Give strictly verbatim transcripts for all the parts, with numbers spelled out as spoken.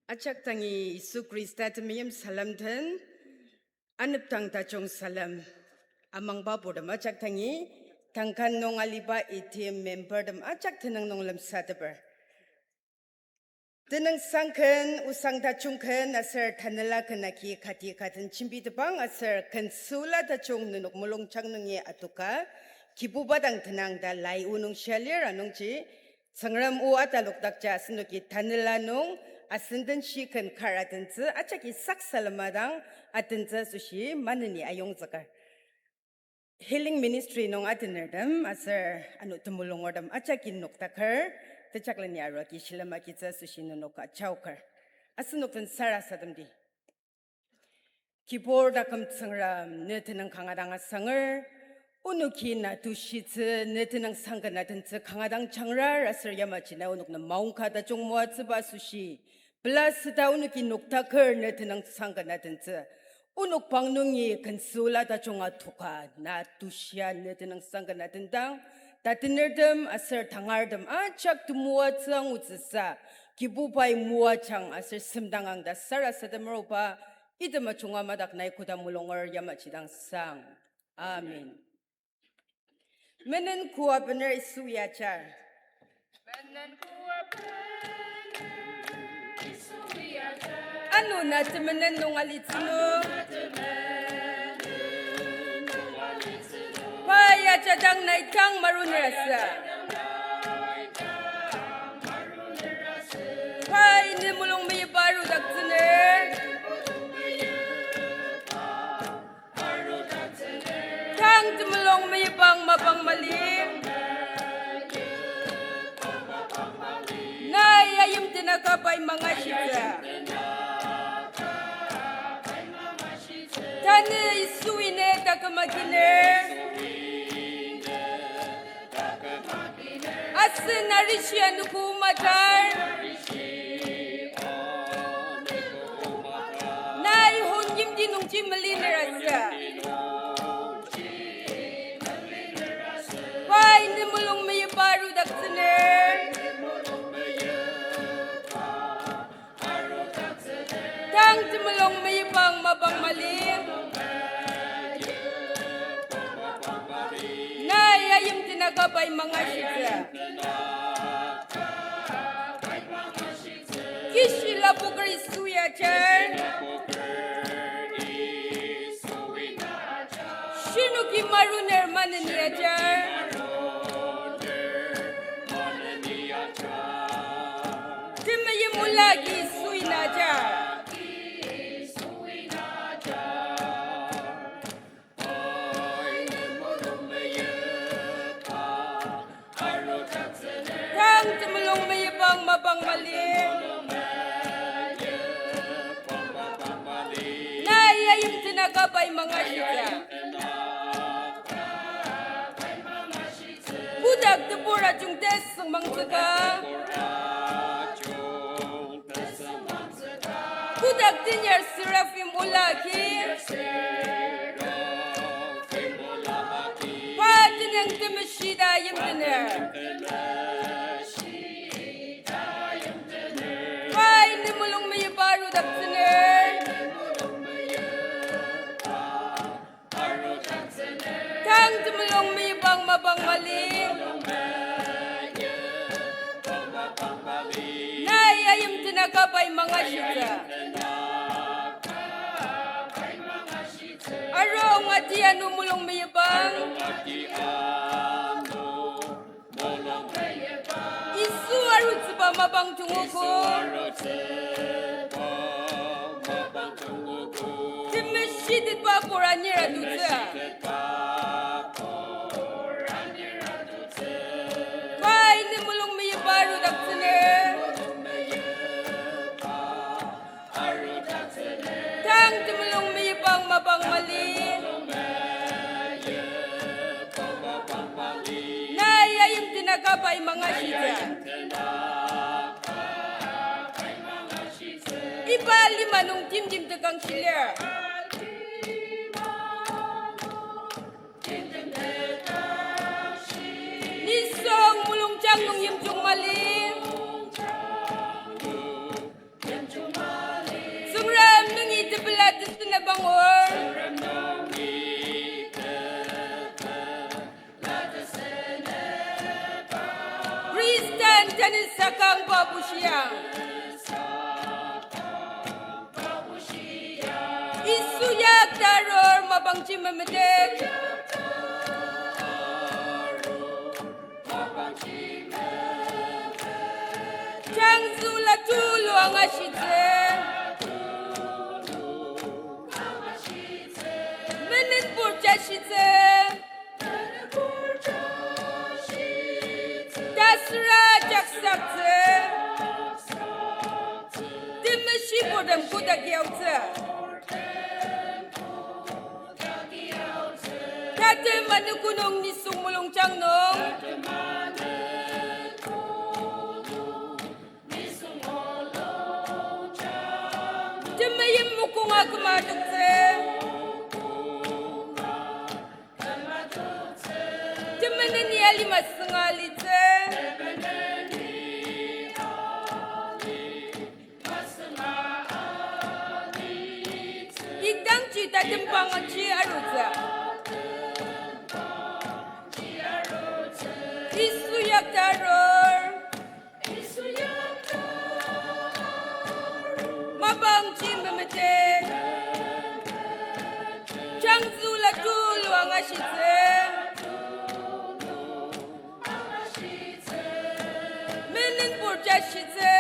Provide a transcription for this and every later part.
Ajak dangi Yisu Khrista temeim salem den, anepdang tajung salem. Amangba purtem ajak dangi, tangkan nung aliba item membertem ajak tenüng nung lemsateper. Tenüngsang ken, osang tajung ken, aser tanela ken agi kati ka den jembitepang aser ken süla tajung nenok mulungjang nungi adoka, Kibuba dang tenang ta lai o nung shia lir anungji, Tsüngrem o atalokdakja asenoki tanela nung asenden shi ken kar atentsü, ajaki sak salema dang atentsü asoshi maneni ayongzüker. Healing Ministry nung atenertem aser ano temulungertem ajaki noktaker, tejakleni arua agi shilem agitsü asoshi nenok ajaoker. Asenok den sarasademdi. Kibur taküm Tsüngrem, ne tenüng kanga dang asanger, onoki na tushitsü, ne tenüngsang ken atentsü kanga dang jangrar aser yamaji na onok nem maongka tajung moatsüba asoshi, pela süda onoki noktaker ne tenüngsang ken atentsü. Onok pang nungi ken süla tajung adoka na tushia ne tenüngsang ken atendang, tatenertem aser tangartem ajak temoatsü angutsüsa, Kibubai moajang aser semdangang ta sarasademer oba, item ajunga madak nai koda mulunger yamaji dang sang. Amen. Menen koa bener Yisu ya ajar. Ano na temenen nung alitsü nung, pa ya ajadang nai tang maruner asü. Pai ne mulung meyipa arudaktsüner. Tang temulung meyipang mapang mali. Nai ayimtenaka pai mangashitsü. Tanü Yisui ne taküm akiner. Asen arishi anogo matar. Nai hon yimti nungji meliner asü. Pai ne mulung meyipa arudaktsüner. Tang temulung meyipang mapang mali. Nai ayimtenaka pai mangashitsü. Kishi lapoker Yisu ya ajar. Shinoki maruner maneni ajar. Temeim ola agi Yisui na ajar. Tang temulung meyipang mapang mali. Nai ayimtenaka pai mangashitsü. Kotak tebur ajung tesüngmangtsüka. Kotak tenyar seraphim ola agi. Pa tenüng temeshi ta yimtener. Pai ne mulung meyipa arudaktsüner. Tang temulung meyipang mapang mali. Nai ayimtenaka pai mangashitsü. Arung ati ano mulung meyipang. Yisu arutsüba mapang tungogo. Temeshitetba kor anir atutsü. Pai ne mulung meyipa arudaktsüner. Tang temulung meyipang mapang mali. Nai ayimtenaka pai mangashitsü. Iba lima nung timtim tekang shilir. Nisung mulungjang nung yimjung mali. Or Khristan tanü sakangba bushiang. Yisu yaktarur mapangji memetet. Changzüla tulu angashitsü. Menenpur jashitsü. Tasüra jaksaktsü. Temeshibur tem kotak yaotsü. Tatem anogo nung nisung mulungjang nung. Temeim mokonga küma toktsü. Temenen ya lima sünga litsü. Idangji tatembangji arutsü. Yisu yaktarur. Mapangji memetet. Changzüla tulu angashitsü. Menenpur jashitsü.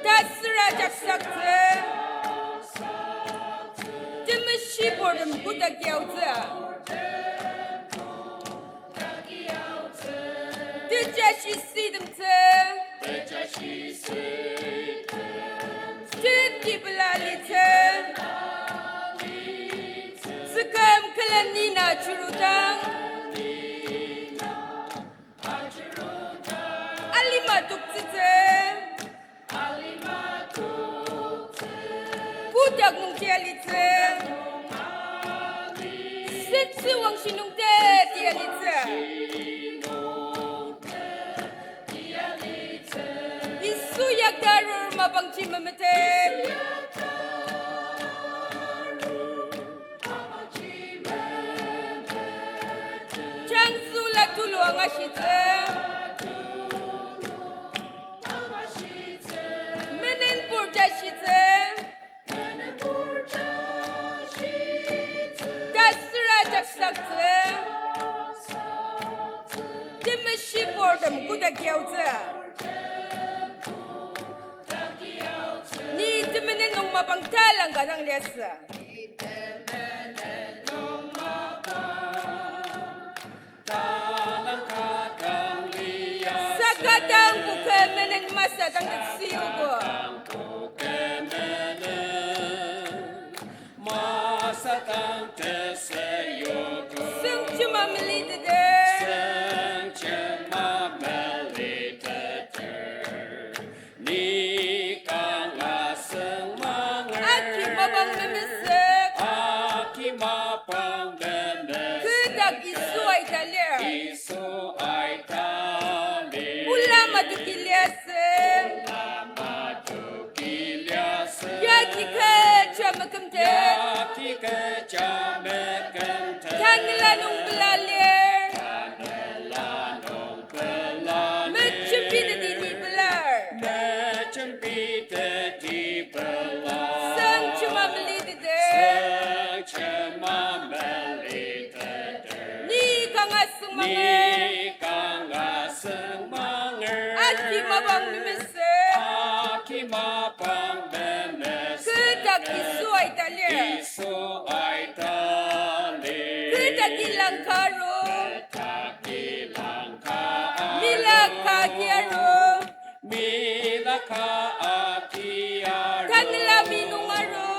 Tasüra jaksaktsü. Temeshibur tem kotak yaotsü. Tejashi sütemtsü. Teti pela litsü. Tsüküm külen nina chirudang. Alima toktsütsü. Kotak nungji alitsü. Setsü wangshi nung teti alitsü. Yisu yaktarur mapangji memetet. Changzüla tulu angashitsü. Menenpur jashitsü. Tasüra jaksaktsü. Temeshibur tem kotak yaotsü. Ni temenen nung mapang talang ka dang liasü. Saka dang kü kü menen masa dang tetsüogo. Süngjema melitete. Ni kanga süngmanger. Aki mapang memesük. Aki mapang memesük. Kü dak Yisu aita lir. Yisu aita lir. Ola madoki liasü. Ola madoki liasü. Yagi kecha mekümtet. Yagi kecha mekümtet. Tanela nung pela lir. Tanela nung pela lir. Mejembiteti ni pelar. Mejembiteti pelar. Süngjema melitete. Süngjema melitete. Ni kanga süngmanger. Ni kanga süngmanger. Aki mapang memesük. Aki mapang memesük. Kü dak Yisu aita lir. Yisu aita lir. Kü dak ilangka aru. Kü dak ilangka aru. Milaka agi aru. Milaka agi aru. Tanela mi nung aru.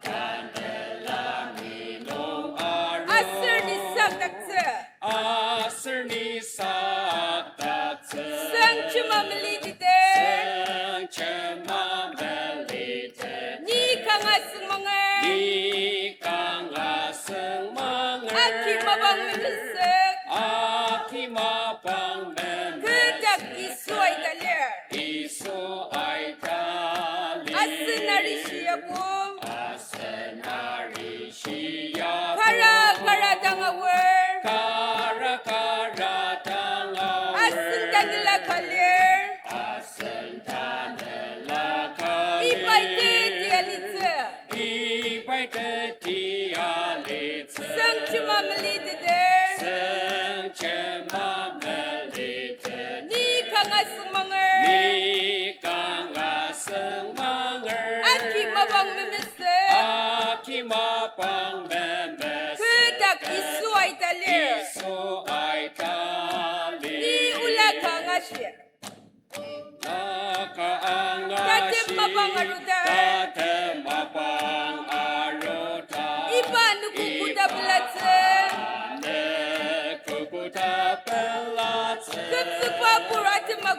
Tanela mi nung aru. Aser ni sakdaktsü. Aser ni sakdaktsü. Süngjema melitete. Süngjema melitete. Ni kanga süngmanger. Ni kanga süngmanger. Aki mapang memesük. Aki mapang memesük. Kü dak Yisu aita lir. Yisu aita lir. Asen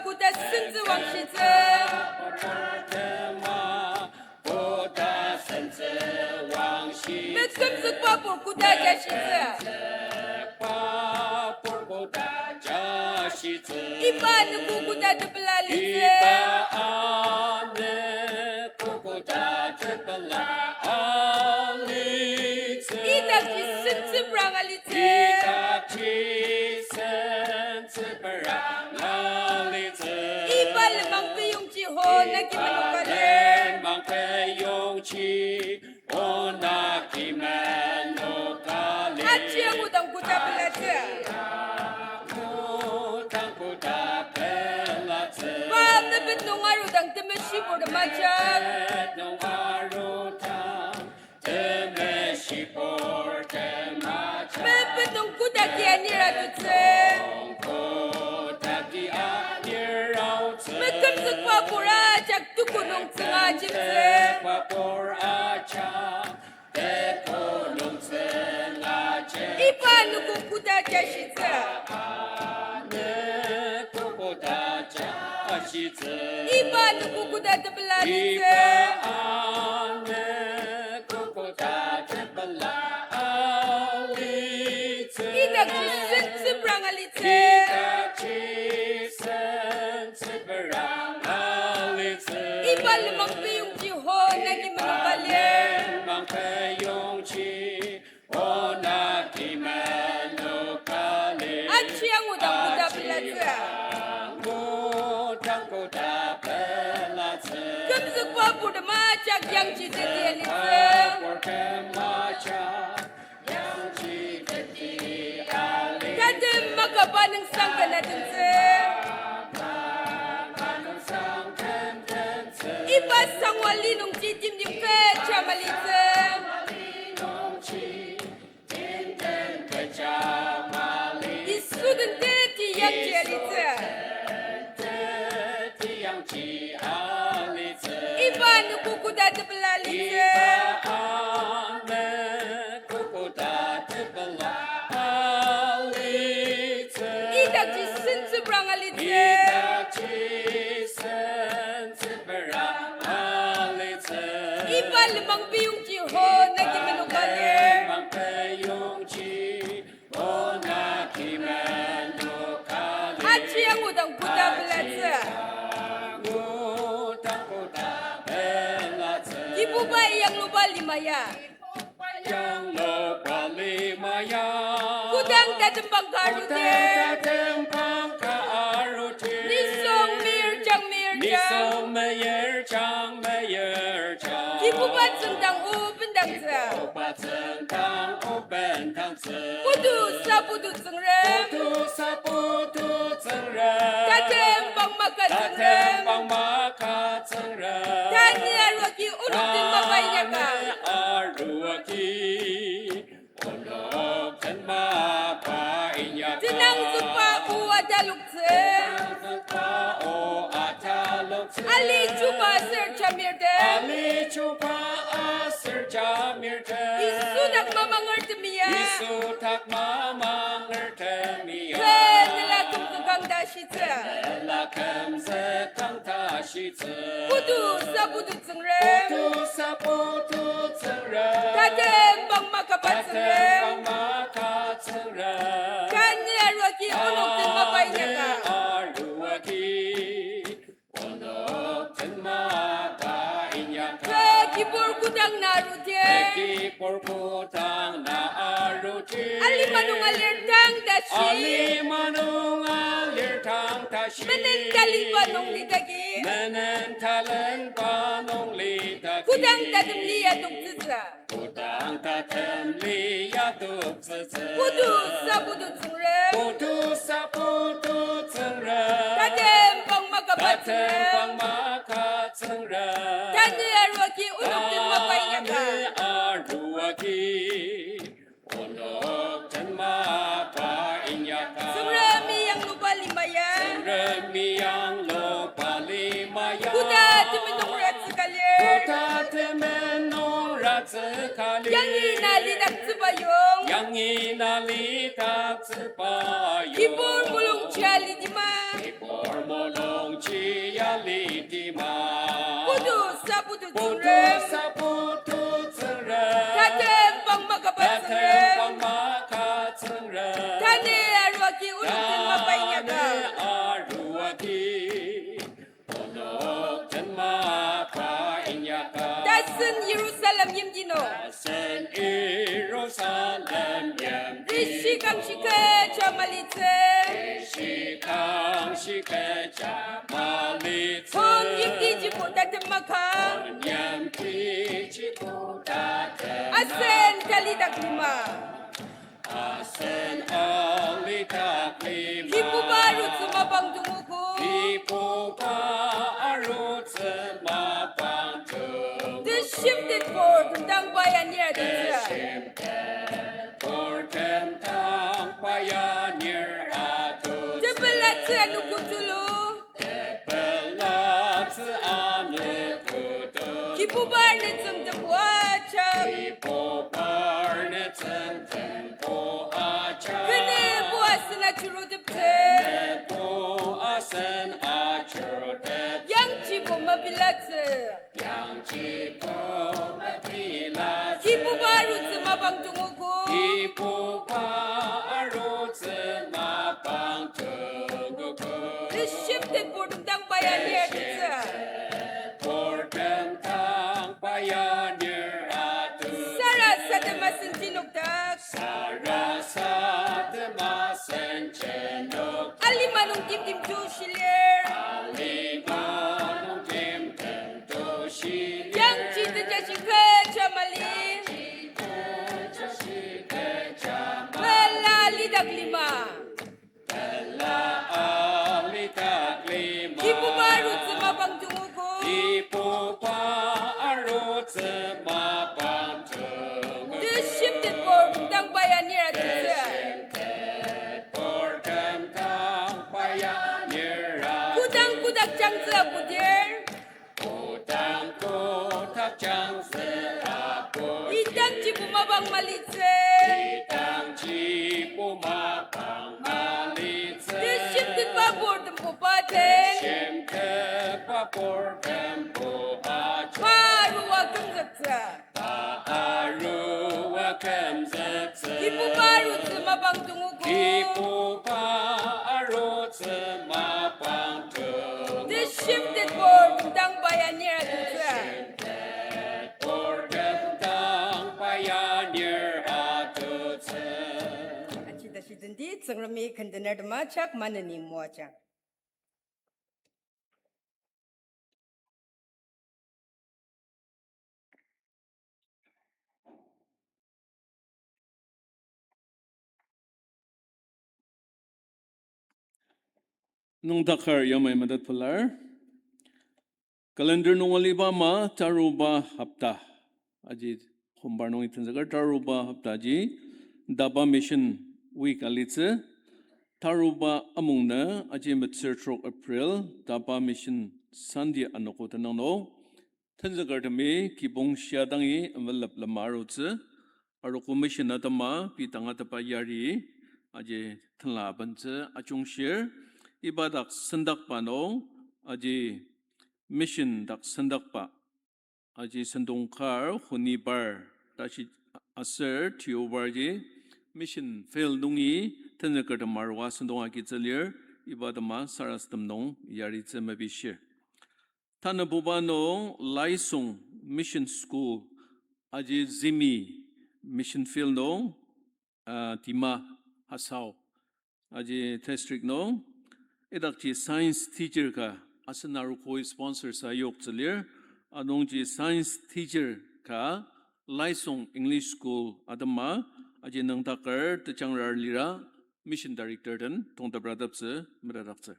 koda sentsü wangshitsü. Mekümzükba pur koda jashitsü. Iba anogo koda tepela litsü. Idakji sentsü pranga litsü. Iba lenmang peyongji ho nagi menoka lir. Aji angudang koda pelatsü. Pa mepet nung arudang temeshibur temajak. Mepet nung koda ki anir atutsü. Mekümzükba pur ajak tuku nung tsüngajemtsü. Iba anogo koda jashitsü. Iba anogo koda tepela litsü. Idakji sentsü pranga litsü. Iba lenmang peyongji ho nagi menoka lir. Aji angudang koda pelatsü. Kümzükba pur temajak yangji teti alitsü. Tatem makaba nüngsang ken atentsü. Iba sangwa li nungji timtem kecha malitsü. Yisu den teti yangji alitsü. Iba anogo koda tepela litsü. Idakji sentsü pranga litsü. Iba lenmang peyongji ho nagi menoka lir. Aji angudang koda pelatsü. Kibuba yangluba lima ya. Kodang tatembang ka arudir. Nisung meyirjang meyirjang. Kibuba tsüngdang o bendangtsü. Putu sa putu Tsüngrem. Tatembang maka Tsüngrem. Tanü arua ki onok den mapa inyaka. Tenangzükba o ataloktsü. Ali chuba aser jamirtem. Yisu dak mamangertemi ya. Kü nela kümzükang ta shitsü. Putu sa putu Tsüngrem. Tatembang makaba Tsüngrem. Tanü arua ki onok den mapa inyaka. Kü kibur kodang na arudir. Alima nung alir tang tashi. Menen taliba nung lidagi. Kodang tatem li adoktsütsü. Putu sa putu Tsüngrem. Tatembang makaba Tsüngrem. Tanü arua ki onok den mapa inyaka. Tsüngremi yangluba lima ya. Koda temenen nung ratsüka lir. Yangi na lidaktsüba yong. Kibur mulungji alidima. Tsüngrem. Putu sa putu Tsüngrem. Tatem pang makaba Tsüngrem. Tatem pang maka Tsüngrem. Tanü arua ki onok tenma pa inyaka. Tanü arua ki onok tenma pa inyaka. Tasen Jerusalem yimti nung. Tasen Jerusalem yimti nung. Rishikang shikecha malitsü. Rishikang shikecha malitsü. Ton yimti jibo tatem maka. Ton yimti jibo tatem maka. Asen talidak lima. Asen alidak lima. Kibuba arutsü mapang tungogo. Kibuba arutsü mapang tungogo. Teshimtet pur tentang pa ya nir arutsü. Teshimtet pur tentang pa ya nir arutsü. Tepelatsü anogo tulu. Tepelatsü anogo tulu. Kibuba nütsüng tembo ajak. Kibuba nütsüng tembo ajak. Kenebo asen ajuruteptsü. Kenebo asen ajuruteptsü. Yangjibo mapilatsü. Yangjibo mapilatsü. Kibuba arutsü mapang tungogo. Kibuba arutsü mapang tungogo. Teshimtet pur tentang pa ya nir arutsü. Teshimtet pur tentang pa ya nir arutsü. Sarasadema senji nokdak. Sarasadema senji nokdak. Alima nung timtem tushilir. Alima nung timtem tushilir. Yangji tejashi kecha mali. Yangji tejashi kecha mali. Pela alidak lima. Pela alidak lima. Kibuba arutsü mapang tungogo. Kibuba arutsü mapang tungogo. Teshimtet pur tentang pa ya nir arutsü. Teshimtet pur tentang pa ya nir arutsü. Kodang kotak jangtsü apudir. Kodang kotak jangtsü apu. Idangjibo mapang malitsü. Idangjibo mapang malitsü. Teshimtetba pur tembo pa den. Teshimtetba pur tembo ajak. Pa arua kümzüktsü. Pa arua kümzüktsü. Kibuba arutsü mapang tungogo. Kibuba arutsü mapang tungogo. Teshimtet pur tentang pa ya nir arutsü. Teshimtet pur tentang pa ya nir arutsü. Aji tashi tendi Tsüngremi kendener tema ajak maneni moajang. Nüngdaker yamai metet pelar. Calendar nung aliba ama taruba hopta. Aji hombar nungi tenzüker taruba hopta ji DABA Mission Week alitsü. Taruba amung nü aji metsür trok April DABA Mission Sunday anogo tenüng nung. Tenzükertemi kibong shiadangi envelope lema arutsü, arogo mission atema pei tangatetba yari, aji tenla abentsü ajungshir, iba dak sendakba nung, aji mission dak sendakba, aji sentong kar, honibar, tashi aser tiobarji, mission field nungi tenzükertem arua sentong agitsü lir, iba atema sarasadem nung yaritsü mepishir. Tanübuba nung Laisong Mission School, aji Zimi Mission Field nung, ah, Dima Hasao, aji district nung, idakji science teacher ka asen arogoi sponsor sayoktsü lir, anungji science teacher ka Laisong English School atema, aji nüngdaker tejangrar lira mission director den tongteprateptsü metetdaktsür.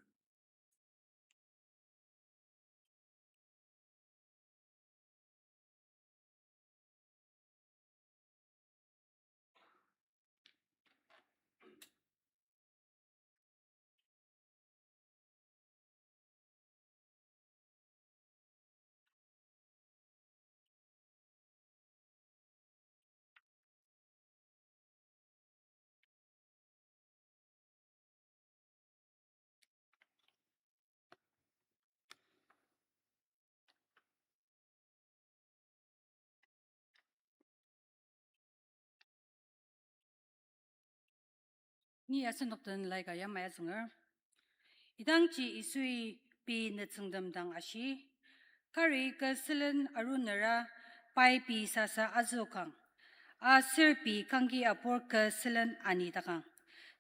Ni asenok den laika yamai azünger. Idangji Yisui pei nütsüngtem dang ashi, kari kü sülen arunera pai pei sasa azükang, aser pei kangki apur kü sülen ani takang.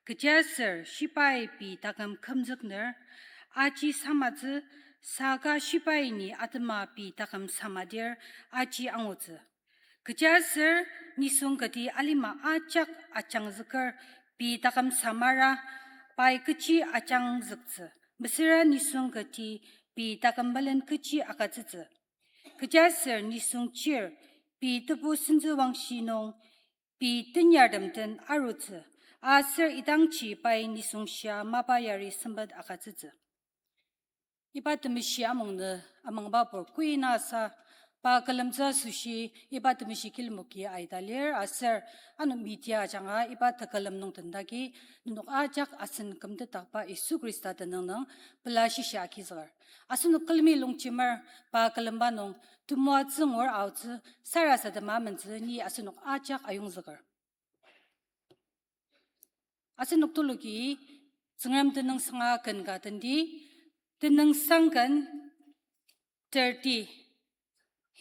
Kechiaser shibai pei taküm kümzükner aji samatsü, saka shibai ni atema pei taküm samadir aji angutsü. Kechiaser nisung kati alima ajak ajangzüker pei taküm samara pai kechi ajangzüktsü, mesüra nisung kati pei taküm melen kechi agütsütsü. Kechiaser nisung chir pei tebu sentsüwangshi nung pei tenyartem den arutsü, aser idangji pai nisung shia mapa yari sempet agütsütsü. Iba temeshi amung nü amangba pur kuina sa, pa külemtsü asoshi iba temeshi kilimoki aita lir aser ano media ajanga iba tekülem nung tendaki nenok ajak asen kümtetdakba Yisu Khrista tenüng nung pela shishi agizüker. Asenok külemi longjemer, pa külemba nung temoatsü ngur aotsü sarasadema amentsü ni asenok ajak ayongzüker. Asenok tuluki Tsüngrem tenüngsanga ken ka tendi, Tenüngsang ken thirty,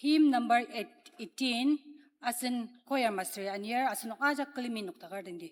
hymn number eight, eighteen, asen choir master anir, asenok ajak külemi noktaker tendi.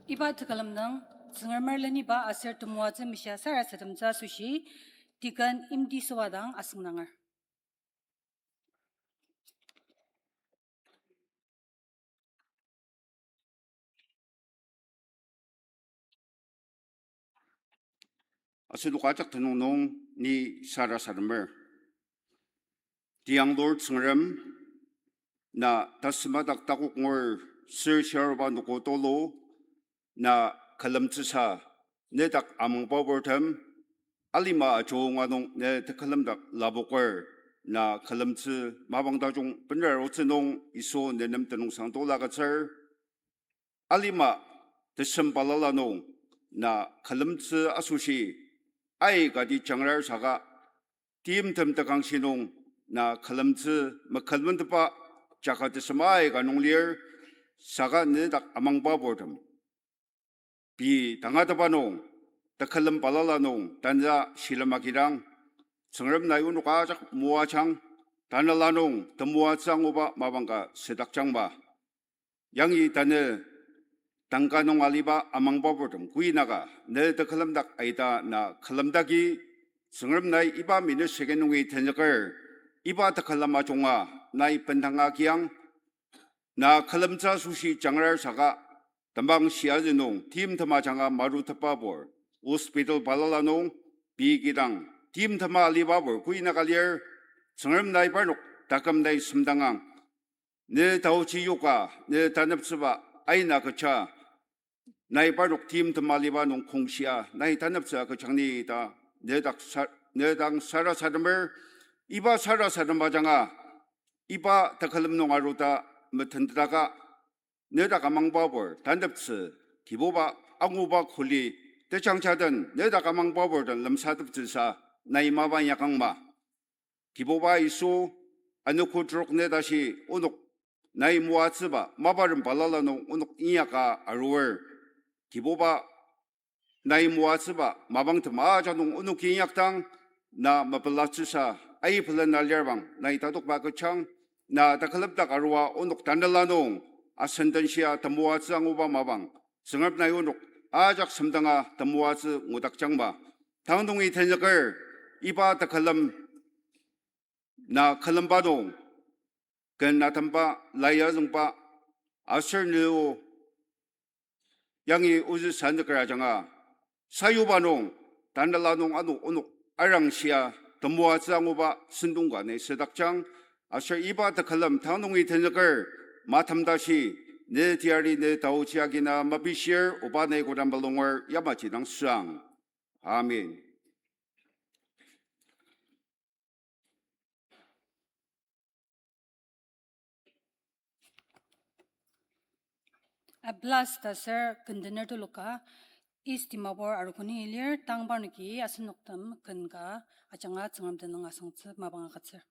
Iba tekülem nung, Tsüngremer leniba aser temoatsü mishia sarasademtsü asoshi, Deacon Imti Soa dang asüngdanger. Asenok ajak tenüng nung ni sarasademer. Tiang Lord Tsüngrem, na tasümadak takok ngur sür shiaruba noko tulu, na külemtsüsa, nedak amangba purtem, alima ajunga nung ne tekülemdak lapoker, na külemtsü mapang tajung bener otsü nung Yisu nenem tenüngsang tulu agütsür. Alima tesem balala nung na külemtsü asoshi aikati jangrar saka, timtem tekangshi nung na külemtsü mekülmentepa jaka tesem aika nung lir, saka nedak amangba purtem pei tangatetba nung, tekülem balala nung tanü shilem agidang, Tsüngrem nai onok ajak moajang, tanela nung temoatsü anguba mapang ka südakjangma. Yangi tanü tangka nung aliba amangbaburtem kuinaka ne tekülemdak aita na külemdaki, Tsüngrem nai iba minute second nungi tenzüker, iba tekülem ajunga nai bendanga kiang, na külemtsü asoshi jangrar saka, temang shiazü nung timtem ajanga marutepabur, hospital balala nung pei kidang timtema alibabur kuinaka lir, Tsüngrem nai parnok taküm nai semdangang. Ne taochi yoka, ne taneptsüba aina kecha, nai parnok timtem aliba nung kongshia nai taneptsü agüjang ni ta, ne dak sa-, ne dang sarasademer, iba sarasadem ajanga, iba tekülem nung aruta metentaka, ne dak amangbabur taneptsü, Kibuba anguba kuli, tejangja den ne dak amangbabur den lemsateptsüsa, nai mapa inyakangma. Kibuba Yisu, anogo trok ne tashi onok nai moatsüba maparem balala nung onok inyaka arur. Kibuba nai moatsüba mapang tema ajak nung onoki inyakdang, na mapelatsüsa aipela na lirbang nai tatokba agüjang, na tekülemdak arua onok tanela nung asen den shia temoatsü anguba mapang, Tsüngrem nai onok ajak semdanga temoatsü ngudakjangma. Tang nungi tenzüker, iba tekülem na külemba nung, ken atemba, lai azüngba, aser nü o yangi ozü sanüker ajanga, sayuba nung, tanela nung ano onok arangshia temoatsü anguba sentong ka nai südakjang, aser iba tekülem tang nungi tenzüker, matem tashi, ne teyari ne taochi agina mepishir, oba nai kodang malunger yamaji dang süang. Amen. Ablast aser kendener tuluka, East Dimapur arogo nungi lir, tang parnoki asenoktem ken ka ajanga Tsüngrem tenüng asangtsü mapang agütsür.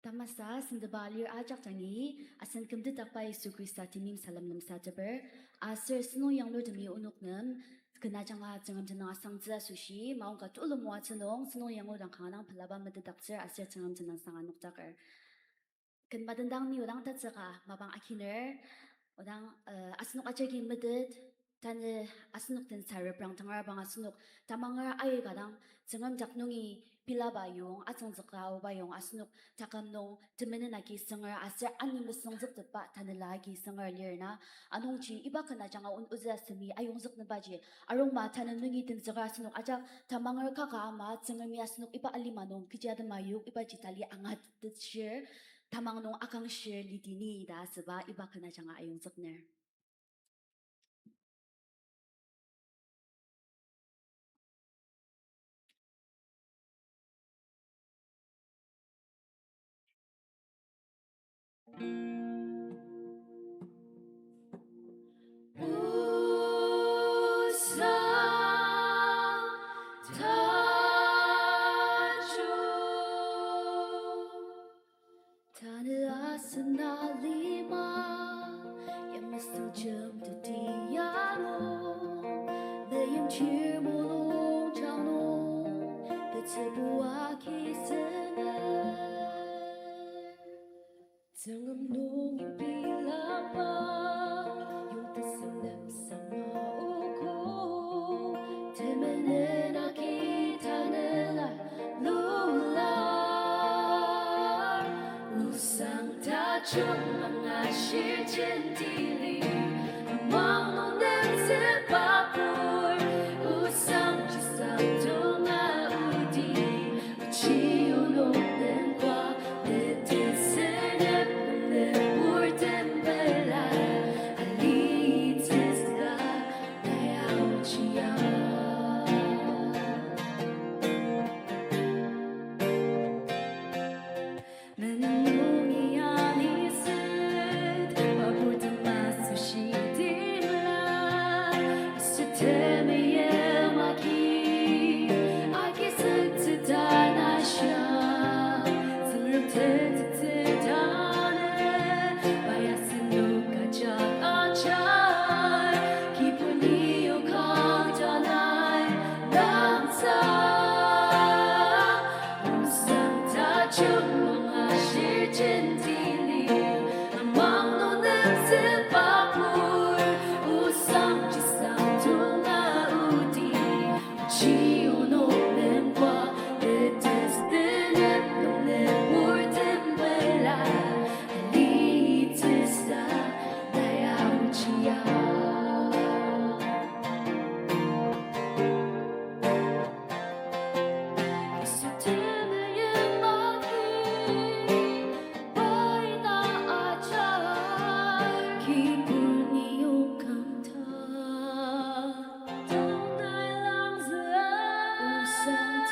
Tamasa sendaba lir ajak dangi, asen kümtetdakba Yisu Khrista temeim salem lemsateper, aser sentong yanglur temi onok nem, ken ajanga Tsüngrem tenüng asangtsü asoshi, maongka tulu moatsü nung, sentong yanglur dang kanga dang pelaba metetdaktsür aser Tsüngrem tenüng sanga nokdaker. Ken madendang ni odang tatsüka mapang akiner, odang, eh, asenok ajaki metet, tanü asenok den sa reprang tangar bang asenok tamanger aika dang Tsüngrem dak nungi pilaba yong, atsüngzüka aoba yong asenok taküm nung temenen agi sünger aser ani mesüngzüktepba tanela agi sünger lir na. Anungji iba ken ajanga o-, ozü asemi ayongzük nübaji arungma tanü nungi tenzüker asenok ajak tamanger kaka ama Tsüngremi asenok iba alima nung kechi atema yok ibaji tali angatetshir, tamang nung akangshir litini ta asüba iba ken ajanga ayongzükner. Tanü asen alima, yamsüng jem teti yangu, meyim chir mulung jangnung, petsübua kisünger. Tsüngrem nung bilaba, yongtesem lemsanga ogo, temenen agi tanela lula. Osang tajung mangashir jentili, amang nung nemtsübabur.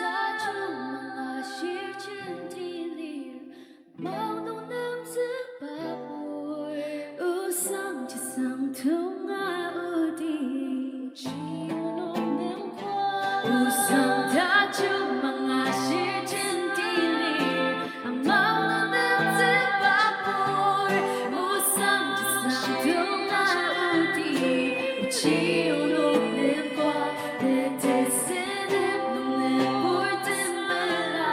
Tajung mangashir jenti lir, maong nung nemtsüba pur, osang chisang tunga odi. Osang tajung mangashir jenti lir, maong nung nemtsüba pur, osang chisang tunga odi. Ochi onok nungkwa, ne tesenep nung ne purtem bela.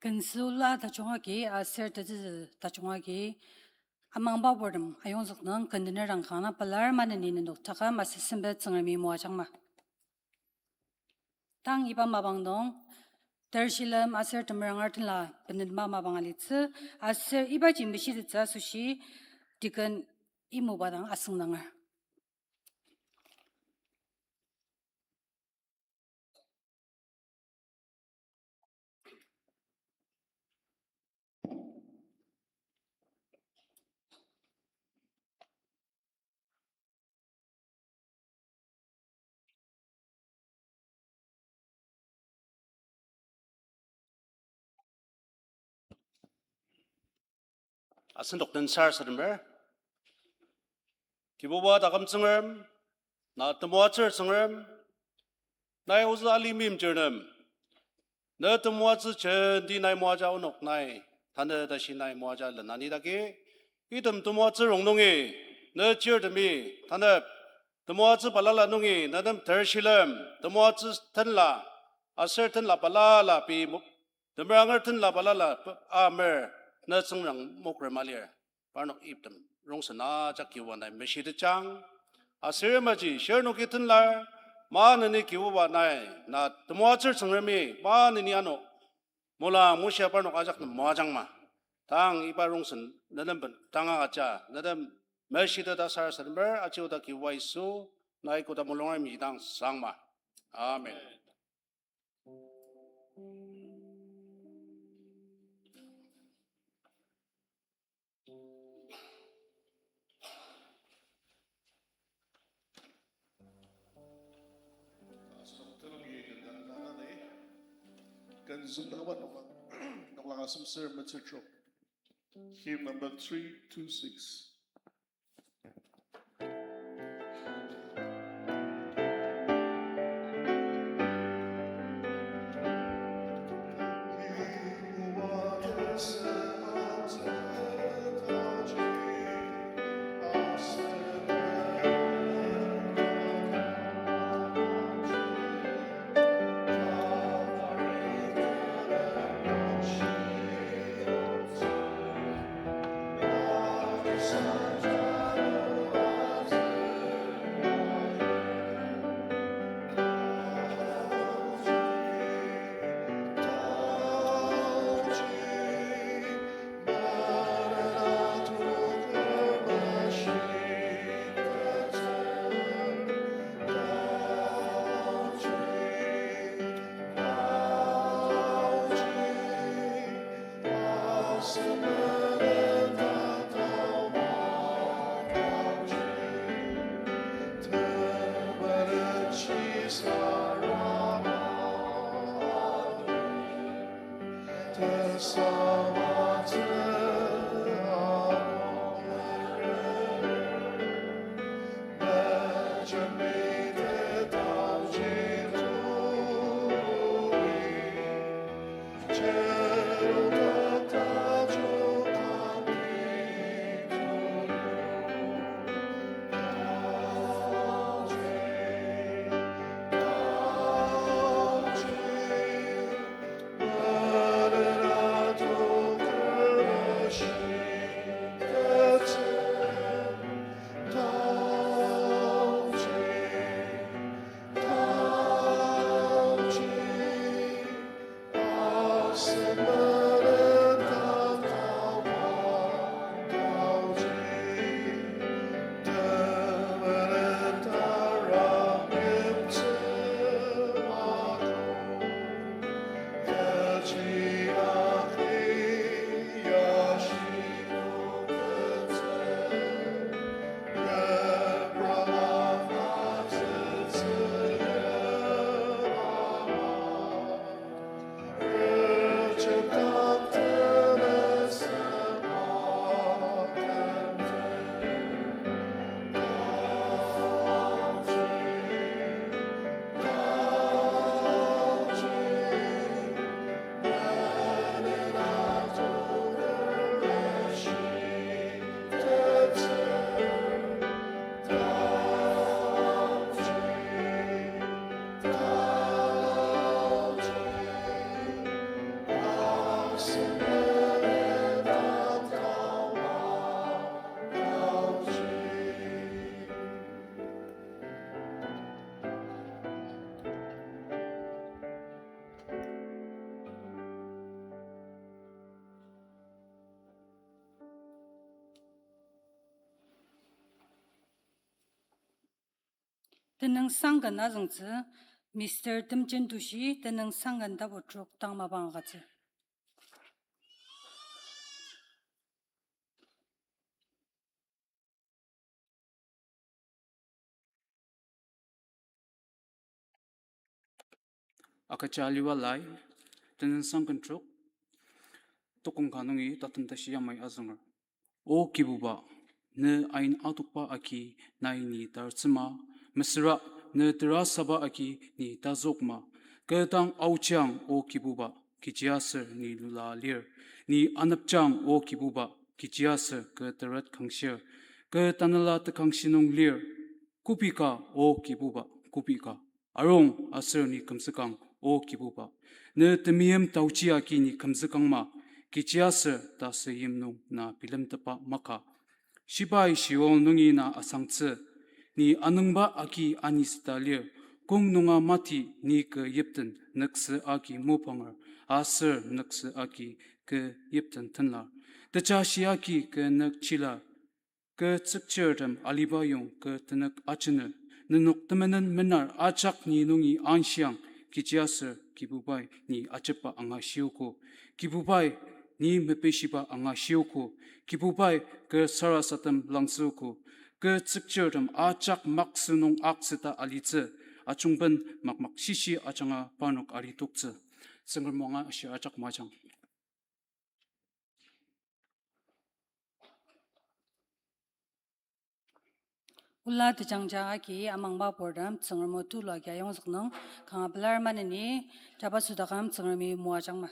Kensüla tajung agi, aser tetsütsü tajung agi, amangba purtem ayongzük nung kendener dang kanga pelar maneni nenok taküm aser sempet Tsüngremi moajangma. Tang iba mapang nung, ter shilem aser temeranger tenla benetma mapang alitsü, aser ibaji meshitettsü asoshi, deacon imuba dang asüngdanger. Asenok den sarasademer. Kibuba taküm Tsüngrem, na temoatsür Tsüngrem, nai ozü alima meimchir nem. Ne temoatsü jenti nai moaja onok nai, tanü tashi nai moaja lenani dagi, item temoatsü rongnungi, ne chirtemi, tanep, temoatsü balala nungi, nenem ter shilem, temoatsü tenla, aser tenla balala pei mu-, temeranger tenla balala p-, amer, ne Tsüngrem mokrer malir. Parnok item rongsen ajak Kibuba nai meshitetjang. Aser maji shirnoki tenlar, maneni Kibuba nai, na temoatsür Tsüngremi, maneni ano, mola mushia parnok ajak nem moajangma. Tang iba rongsen nenem ben tanga aja, nenem meshiteta sarasademer, aji oda Kibuba Yisu, nai koda mulungermi dang sangma. Amen. Kensüng dangba noklang, noklang asem ser metsür trok. Hymn number three two six. Tenüngsang ken azüngtsü, Mister Temjen Tushi, tenüngsang ken tapu trok tang mapang agütsür. Agüja aliba lai, tenüngsang ken trok, tokong ka nungi tatem tashi yamai azünger. O Kibuba, ne ain atokba agi nai ni tartsüma, mesüra ne terasaba agi ni tazükma. Kü dang aochiang, O Kibuba, kechiaser ni lula lir. Ni anepjang, O Kibuba, kechiaser kü teret kangshir. Kü tanela tekangshi nung lir. Kübok ka, O Kibuba, kübok ka. Arung aser ni kümzükang, O Kibuba. Ne temeim taochi agi ni kümzükangma, kechiaser tasüyim nung na bilemtepa maka. Shibai Sheol nungi na asangtsü, ni anüngba agi anisüta lir, kong nunga mati ni kü yipten nüksü agi mopanger, aser nüksü agi kü yipten tenlar. Tejashi agi kü nükjilar, kü tsükchirtem aliba yong kü tenük ajener, nenok temenen menar ajak ni nungi anshiang, kechiaser Kibubai ni ajepba angashiogo. Kibubai ni mepishiba angashiogo. Kibubai kü sarasadem langzüogo. Kü tsükchirtem ajak maksü nung aksüta alitsü, ajungben makmak shishi ajanga parnok aritoktsü. Tsüngrem o anga ashi ajak majang. Ola tejangja agi amangba purtem Tsüngrem o tulu agi ayongzük nung kanga pelar maneni jabaso taküm Tsüngremi moajangma.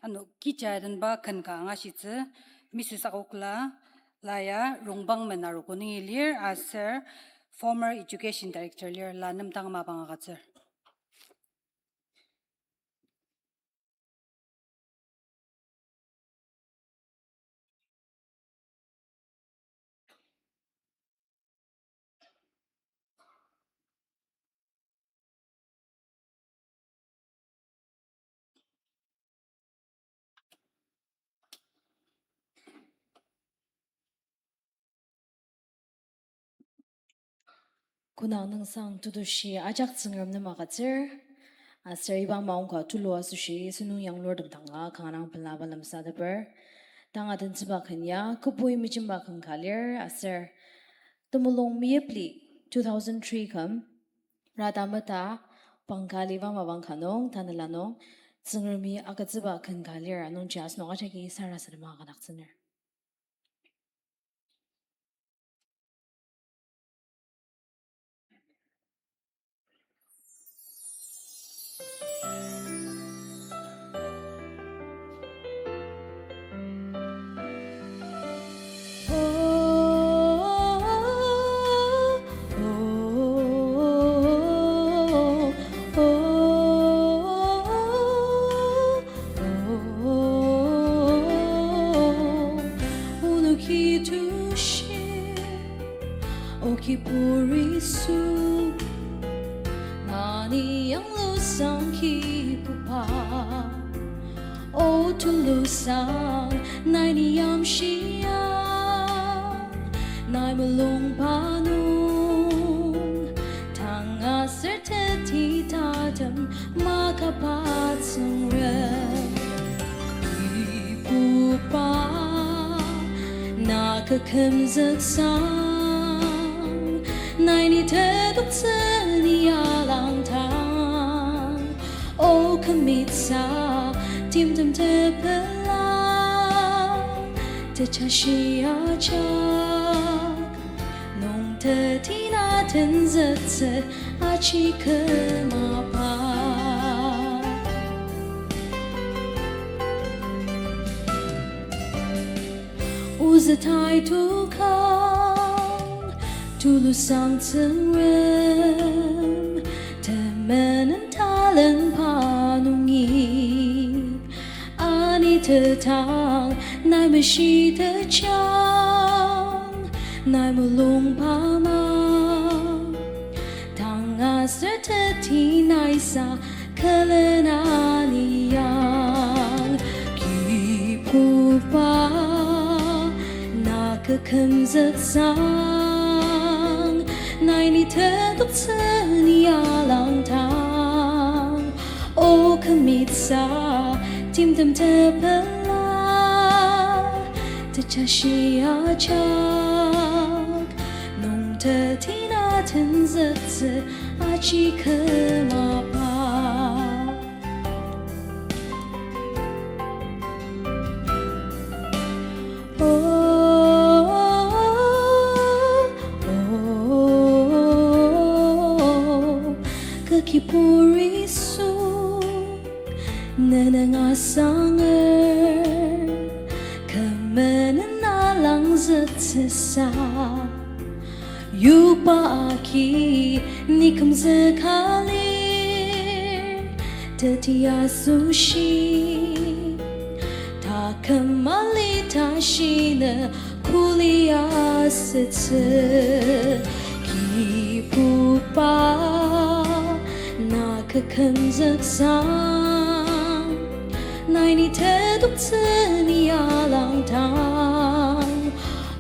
Ano kija denba ken ka angashitsü, Missus Akokla, la ya Rongbangmen arogo nungi lir, aser former education director lir, la nem dang mapang agütsür. Konang nüngsang tetushi ajak Tsüngrem nem agütsür. Aser iba maongka tulu asoshi sentong yanglurtem danga kanga dang pelaba lemsateper. Tanga tentsüba ken ya kübok mejemba ken ka lir aser temulung meyipli two thousand three küm rata meta pangka aliba mapang ka nung tanela nung Tsüngremi agütsüba ken ka lir anungji asenok ajaki sarasadema kümdaktsüner. Onoki tushi, O Kibur Yisu, nani yanglusang Kibuba. O tulusang nai ni yamshia, nai mulungba nung, tang aser teti tatem makaba Tsüngrem. Kibuba, na kü kümzüksang, nai ni tetoktsü ni alangdang. O kümdaktsü timtem tepela, tejashi ajak nung teti na tenzüktsü aji kümaba. Ozü tai tukang tulusang Tsüngrem, temenen talenba nungi ani tetang nai meshitejang, nai mulungba ma, tang aser teti nai sa külena ni yang. Kibuba, na kü kümzüksang, Toktsü ni alangdang, o kümitsü timtem tepela, tejashi ajak, nung teti na tenzüktsü aji kümaba. O, o, kü Kibur Yisu, nenüng asanger, kü menen alangzüktsüsa. Yokba agi ni kümzüka lir, teti asoshi, taküm ali tashi nü kuli asütsü. Kibuba, na kü kümzüksang, nai ni tetoktsü ni alangdang,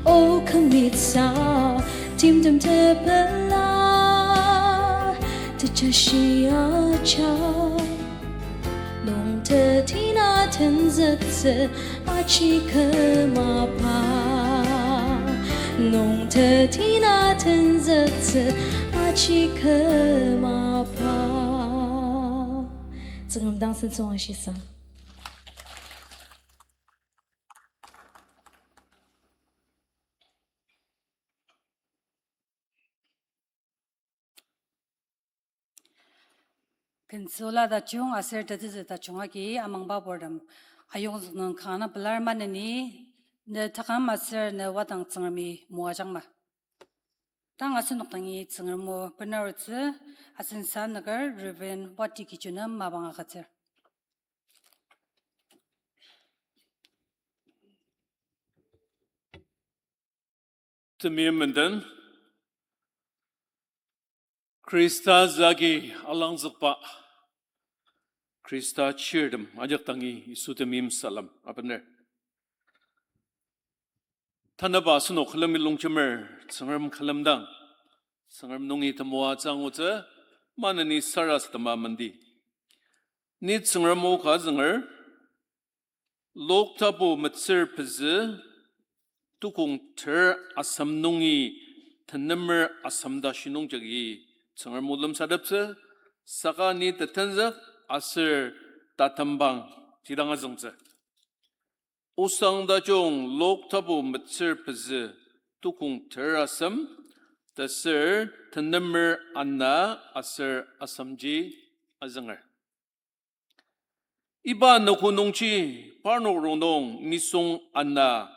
o kümitsü timtem tepela, tejashi ajak, nung teti na tenzüktsü aji kümaba. Nung teti na tenzüktsü aji kümaba. Tsüngrem dang sensong ashisa. Ken süla tajung aser tetezü tajung agi amangba purtem ayongzük nung kanga pelar maneni, ne takam aser ne wadang Tsüngremi moajangma. Tang asenok dangi Tsüngrem o benarutsü, asen sanüker Reverend Wati Kichunem mapang agütsür. Temeim menden, Khrista zagi alangzükba, Khrista chirtem ajak dangi Yisu temeim salem abener. Tanaba asenok külemi longjemer Tsüngrem külemdang, Tsüngrem nungi temoatsü angutsü, maneni sarasadema mendi. Ni Tsüngrem o ka zünger, Luk tapu metsür pezü, tukong ter asem nungi tenemer asem tashi nung jagi Tsüngrem o lemsateptsü, saka ni tetenzük aser tatembang jidang azüngtsü. Osang tajung Luk tapu metsür pezü, tukong ter asem, taser tenemer ana aser asemji azünger. Iba anogo nungji parnok rongnung nisung ana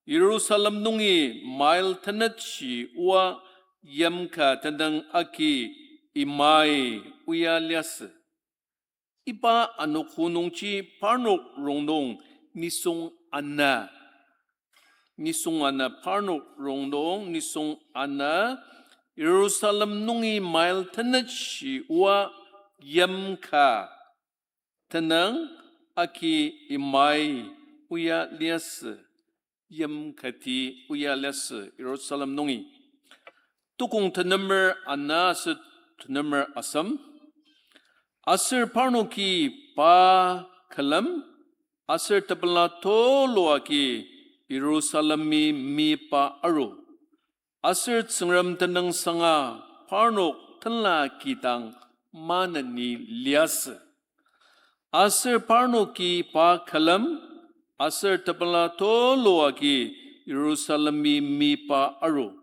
Jerusalem nungi mile tenetshi oa yimka tenüng agi imai oa liasü. Iba anogo nungji parnok rongnung nisung ana, nisung ana parnok rongnung nisung ana Jerusalem nungi mile tenetshi oa yimka tenüng agi imai oa liasü. Yimkati oa liasü Jerusalem nungi. Tukong tenemer ana aser tenemer asem. Aser parnoki pa külem, aser tepela tulu agi Jerusalemi meyipa aru. Aser Tsüngrem tenüng sanga parnok tenla kidang maneni liasü. Aser parnoki pa külem, aser tepela tulu agi Jerusalemi meyipa aru.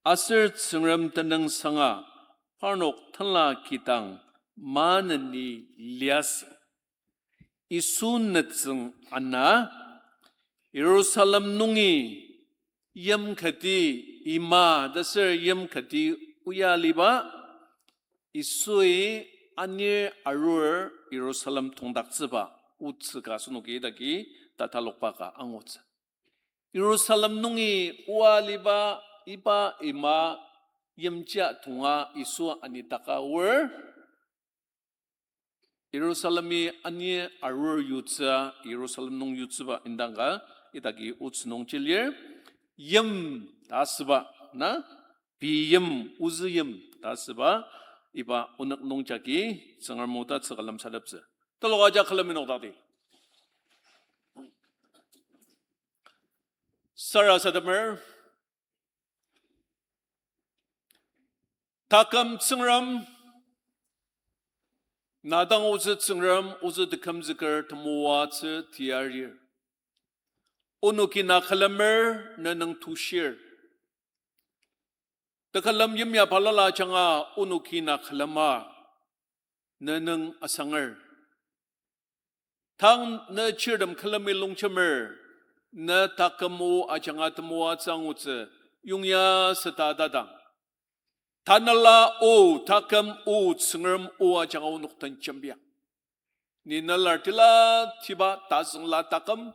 Aser Tsüngrem tenüng sanga parnok tenla kidang maneni liasü. Yisu nütsüng ana, Jerusalem nungi yimkati ima taser yimkati oa liba, Yisui anir arur Jerusalem tongdaktsüba otsü ka asenoki idaki tatalokba ka angutsü. Jerusalem nungi oa liba iba ima yimjia tonga Yisu anidaka aor, Jerusalemi anir arur yutsü, Jerusalem nung yutsüba indang ka idaki otsü nungji lir. Yim ta asüba na, pei yim, ozü yim, ta asüba, iba onük nungjagi Tsüngrem o tatsüka lemsateptsü. Taloka ja külemi nokdakti. Sarasademer, taküm Tsüngrem, na dang ozü Tsüngrem, ozü tekümzüker temoatsü tiarir. Onoki na külemer, ne nüng tushir. Tekülem yimya balala ajanga onoki na külema, ne nüng asanger. Tang ne chirtem külemi longjemer, ne taküm o ajanga temoatsü angutsü, yongya süta tadang. Tanela o, taküm o, Tsüngrem o ajanga onok den jembia. Ni nelar tila tiba tazüngla taküm,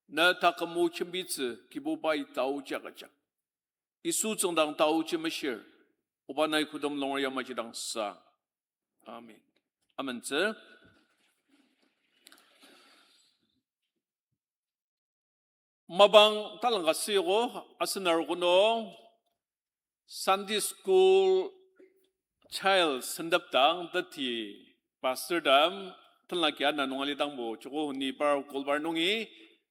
ne taküm o jembitsü Kibubai tao jakajak. Yisu tsüngdang taoji meshir, oba nai kodem longer yamaji dang sa. Amen. Amentsü. Mapang talangka süogo, asen arogo nung Sunday school child sentep dang teti pastor dang tenlaki ana nung alidangbo joko honi par kulbar nungi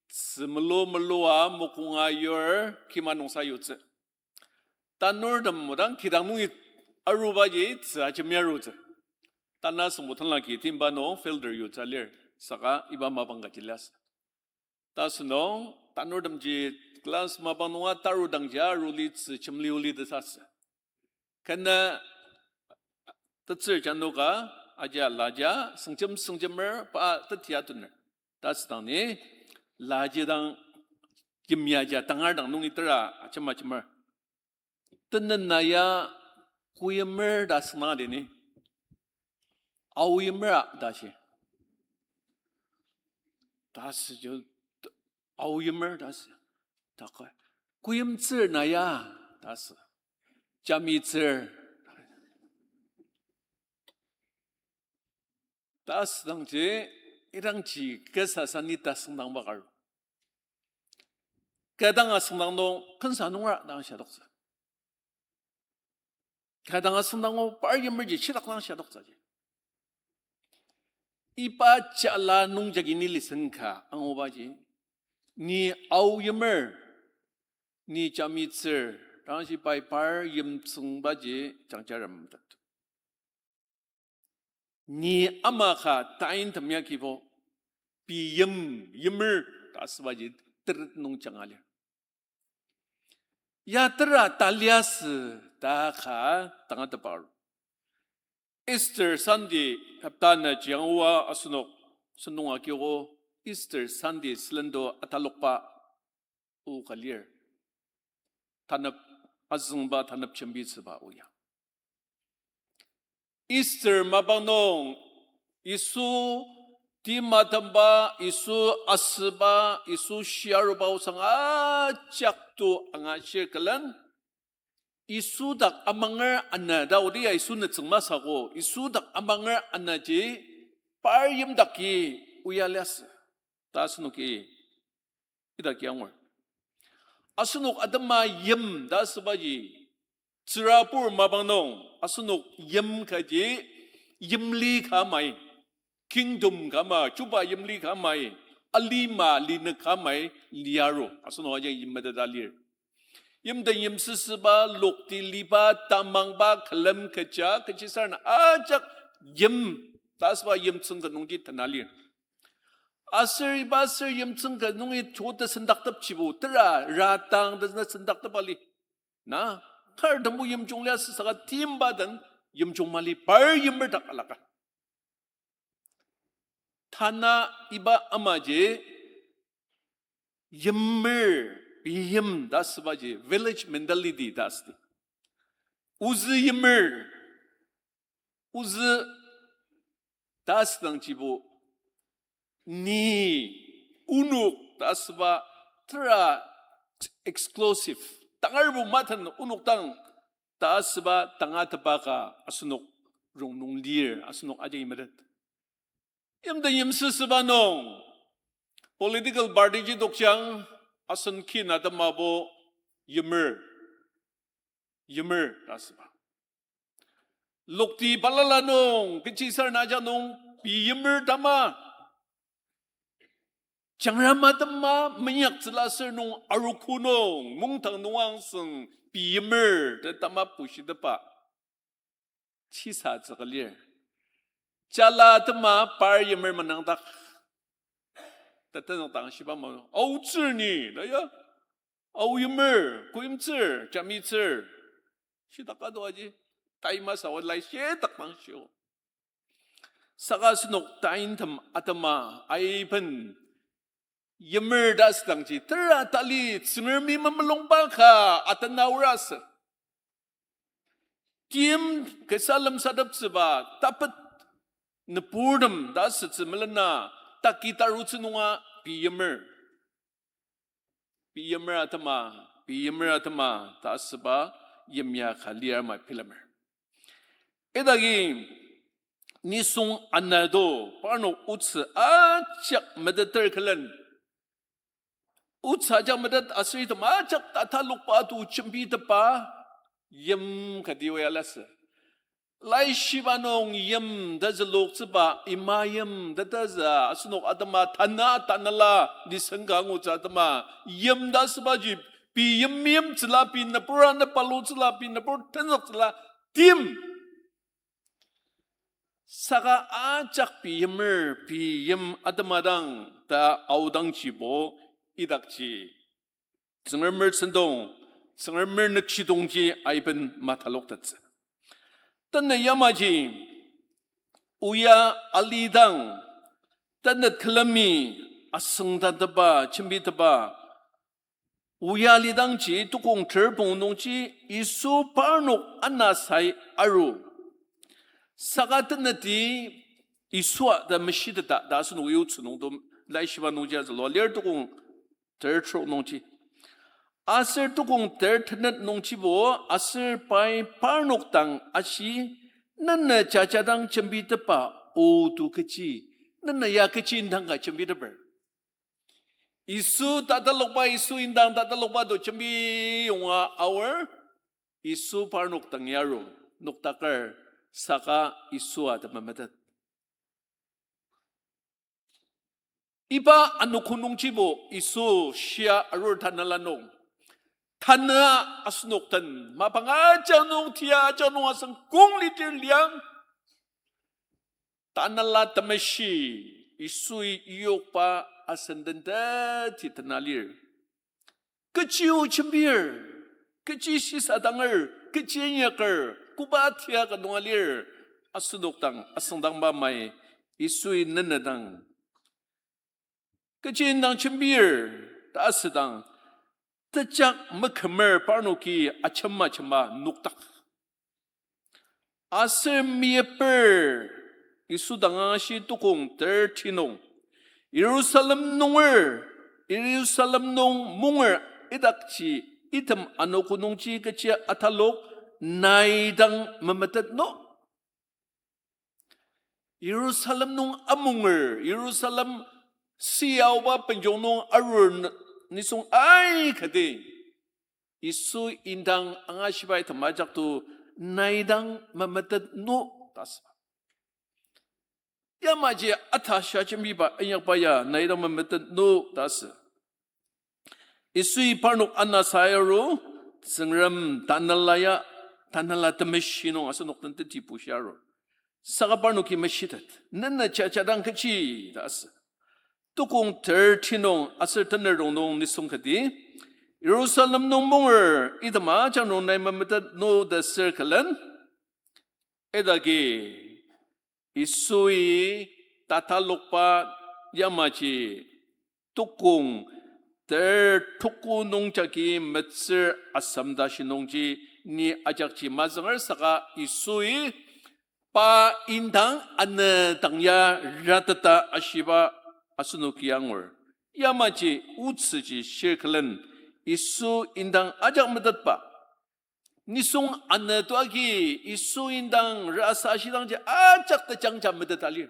tzü melu melua mokonga yur kima nungsa yutsü. Tanurtem mudang kidang nungi arubaji tzü ajemi arutsü. Tanü asüngbo tenlaki timba nung filter yutsü lir, saka iba mapang kaji liasü. Ta asünung, tanurtemji class mapang nunga tarudangja aruli tzü jemli uli tesasü. Kena tetsür janoka, aja laja, süngjem süngjemer, pa tetia tuner. Ta asüdang ni, laji dang, yimyaja tangar dang nungi tera, ajema jemer. Tenena ya kuyemer ta süngdang adini. Aoyimera ta shi. Ta asü ju, aoyimer ta asü. Ta koi. Kuyimtsür na ya ta asü. Jamitsür. Ta asüdangji, idangji kasa sani ta süngdangba aru. Kü dang asüngdang nung, kensa nungra dang shadoktsü. Kü dang asüngdango par yimerji shitak dang shadoktsüji. Iba jala nungjagi ni listen ka angubaji, ni aoyimer, ni jamitsür, dangshi pai par yimtsüngbaji jangjarem tet. Ni ama ka tain temyakibo, pei yim, yimer ta asübaji teret nung janga lir. Ya tera ta liasü ta ka tangatetba aru. Easter Sunday hopta nüji anguba asenok sentong agiogo Easter Sunday sülen to atalokba o ka lir. Tanep azüngba, tanep jembitsüba o ya. Easter mapang nung Yisu timtemba, Yisu asüba, Yisu shiaruba osang ajak to angashir külen, Yisu dak amanger ana ta odi ya Yisu nütsüng masü ko, Yisu dak amanger anaji par yimdaki oya liasü ta asenoki idaki angur. Asenok atema yim ta asübaji, tsürabur mapang nung asenok yim kaji yimli ka amai, kingdom ka ama, chuba yimli ka amai, alima linük ka amai liaru, asenok ajak yim meteta lir. Yimden yimsüsüba, lokti liba, tamangba, külem kecha, kechisarena ajak yim ta asüba yimtsüng ka nungji tena lir. Aser iba aser yimtsüng ka nungi chote sendaktepjibo tera ratang ta sendaktepa li. Na, kar tembo yimjung liasü saka timba den yimjung mali par yimer dak alaka. Tanü iba amaji yimer, yim ta asübaji village mentality ta asüdi. Ozü yimer, ozü ta asüdangjibo ni onok ta asüba tera exclusive, tangarbo maten onok dang ta asüba tangatetba ka asenok rongnung lir, asenok aji metet. Yimden yimsüsüba nung political party ji tokjang, asen kin atemabo yimer, yimer ta asüba. Lokti balala nung, kechisarena ajak nung, pei yimer tama. Jangrama tema meinyaktsüla aser nung arogo nung, mungdang nung angsüng pei yimer ta tama pushitepa. Chisatsü ka lir. Jala tema par yimer manangdak. Tatenok dang shiba ma, aotsür ni, ta ya. Ao yimer, koimtsür, jamitsür. Shidaka do aji, tai masü wa lai shidak dang shio. Saka asenok taintem atema aiben yimer ta asüdangji, tera tali Tsüngremi memulungba ka atena aor asü. Tim kasa lemsateptsüba tapet nüburtem ta asütsü melena taki tarutsü nunga pei yimer. Pei yimer atema, pei yimer atema ta asüba yimya ka lir ama bilemer. Idagi nisung anado parnok otsü ajak meteter külen. Otsü ajak metet aser item ajak tatalokba to jembitepa yim kati oya lasü. Laishiba nung yim ta züloktsüba, ima yim ta tazü, asenok atema tanü tanela nisung ka angutsü atema yim ta asübaji, pei yim yimtsüla, pei nübur anübalutsüla, pei nübur tenzüktsüla, tim. Saka ajak pei yimer, pei yim atema dang ta aodangjibo idakji Tsüngremer sentong, Tsüngremer nükshidongji aiben mataloktettsü. Tanü yamaji, oya alidang, tanü külemi asüngdantepa, jembitepa, oya alidangji tukong ter pungu nungji Yisu parnok anasai aru. Saka teneti Yisua ta meshiteta ta asenok otsü nungtem laishiba nungji azülua lir tukong ter trok nungji. Aser tukong ter tenet nungjibo aser pai parnok dang ashi, nena jajadang jembitepa o to kechi, nena ya kechi indang ka jembiteper. Yisu tatalokba, Yisu indang tatalokba to jembi yonga aor, Yisu parnok dang yaru, noktaker saka Yisua ta memetet. Iba anogo nungjibo Yisu shia arur tanela nung. Tanü asenok den mapang ajak nung tia ajak nung asüng kong lidir liang. Tanela temeshi Yisui yokba asüngdangteti tena lir. Kechi o jembir, kechi shisadanger, kechi inyaker, koba tia ka nunga lir, asenok dang asüngdangba mai Yisui nenedang. Kechi indang jembir ta asüdang, tejak mekümer parnoki achema achema nokdak. Aser meyiper Yisu dang angashi tukong thirty nung, Jerusalem nunger, Jerusalem nung munger idakji item anogo nungji kechi atalok nai dang memetet no. Jerusalem nung amunger, Jerusalem siyaoba benjong nung arur n-, nisung aikati Yisu indang angashibai temajakto nai dang memetet no ta asü. Yamaji atasha jembiba inyakba ya nai dang memetet no ta asü. Yisui parnok anasa aru, Tsüngrem tanela ya, tanela temeshi nung asenok den teti bushi aru. Saka parnoki meshitet, nena jajadang kechi ta asü. Tukong thirty nung aser tenerong nung nisung kati, Jerusalem nung munger item ajak nung nai memetet no ta sür külen, idagi Yisui tatalokba yamaji tukong ter tuku nung jagi metsür asem tashi nungji ni ajakji mazünger saka Yisui pa indang anü dang ya rateta ashiba asenoki angur. Yamaji otsüji shir külen Yisu indang ajak metetba. Nisung anü to agi Yisu indang rasa ashidangji ajak tejangja meteta lir.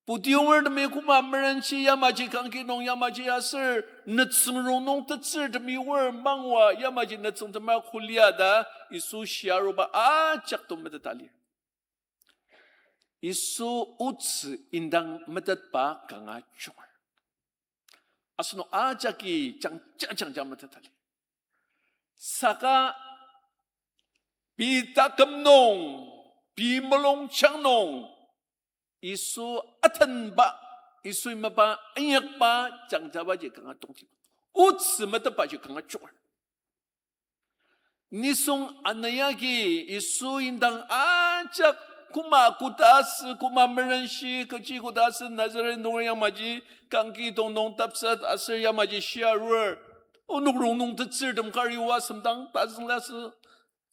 Puti yongertemi koma merenshi yamaji kangki nung yamaji aser nütsüng rongnung tetsürtemi oar mangwa yamaji nütsüngtema kulia ta Yisu shia aruba ajak to meteta lir. Yisu otsü indang metetba kanga junger. Asenok ajaki jangja jangja meteta lir. Saka pei taküm nung, pei mulungjang nung, Yisu atenba, Yisui mapa inyakba jangjabaji kanga tongtiba. Otsü metetbaji kanga junger. Nisung ana yagi Yisu indang ajak koma koda asü, koma merenshi, kechi koda asü, Nazareth nunger yamaji kangki tongnung tapsat aser yamaji shia arur, onok rongnung tetsürtem kari oa semdang tazüngla sü,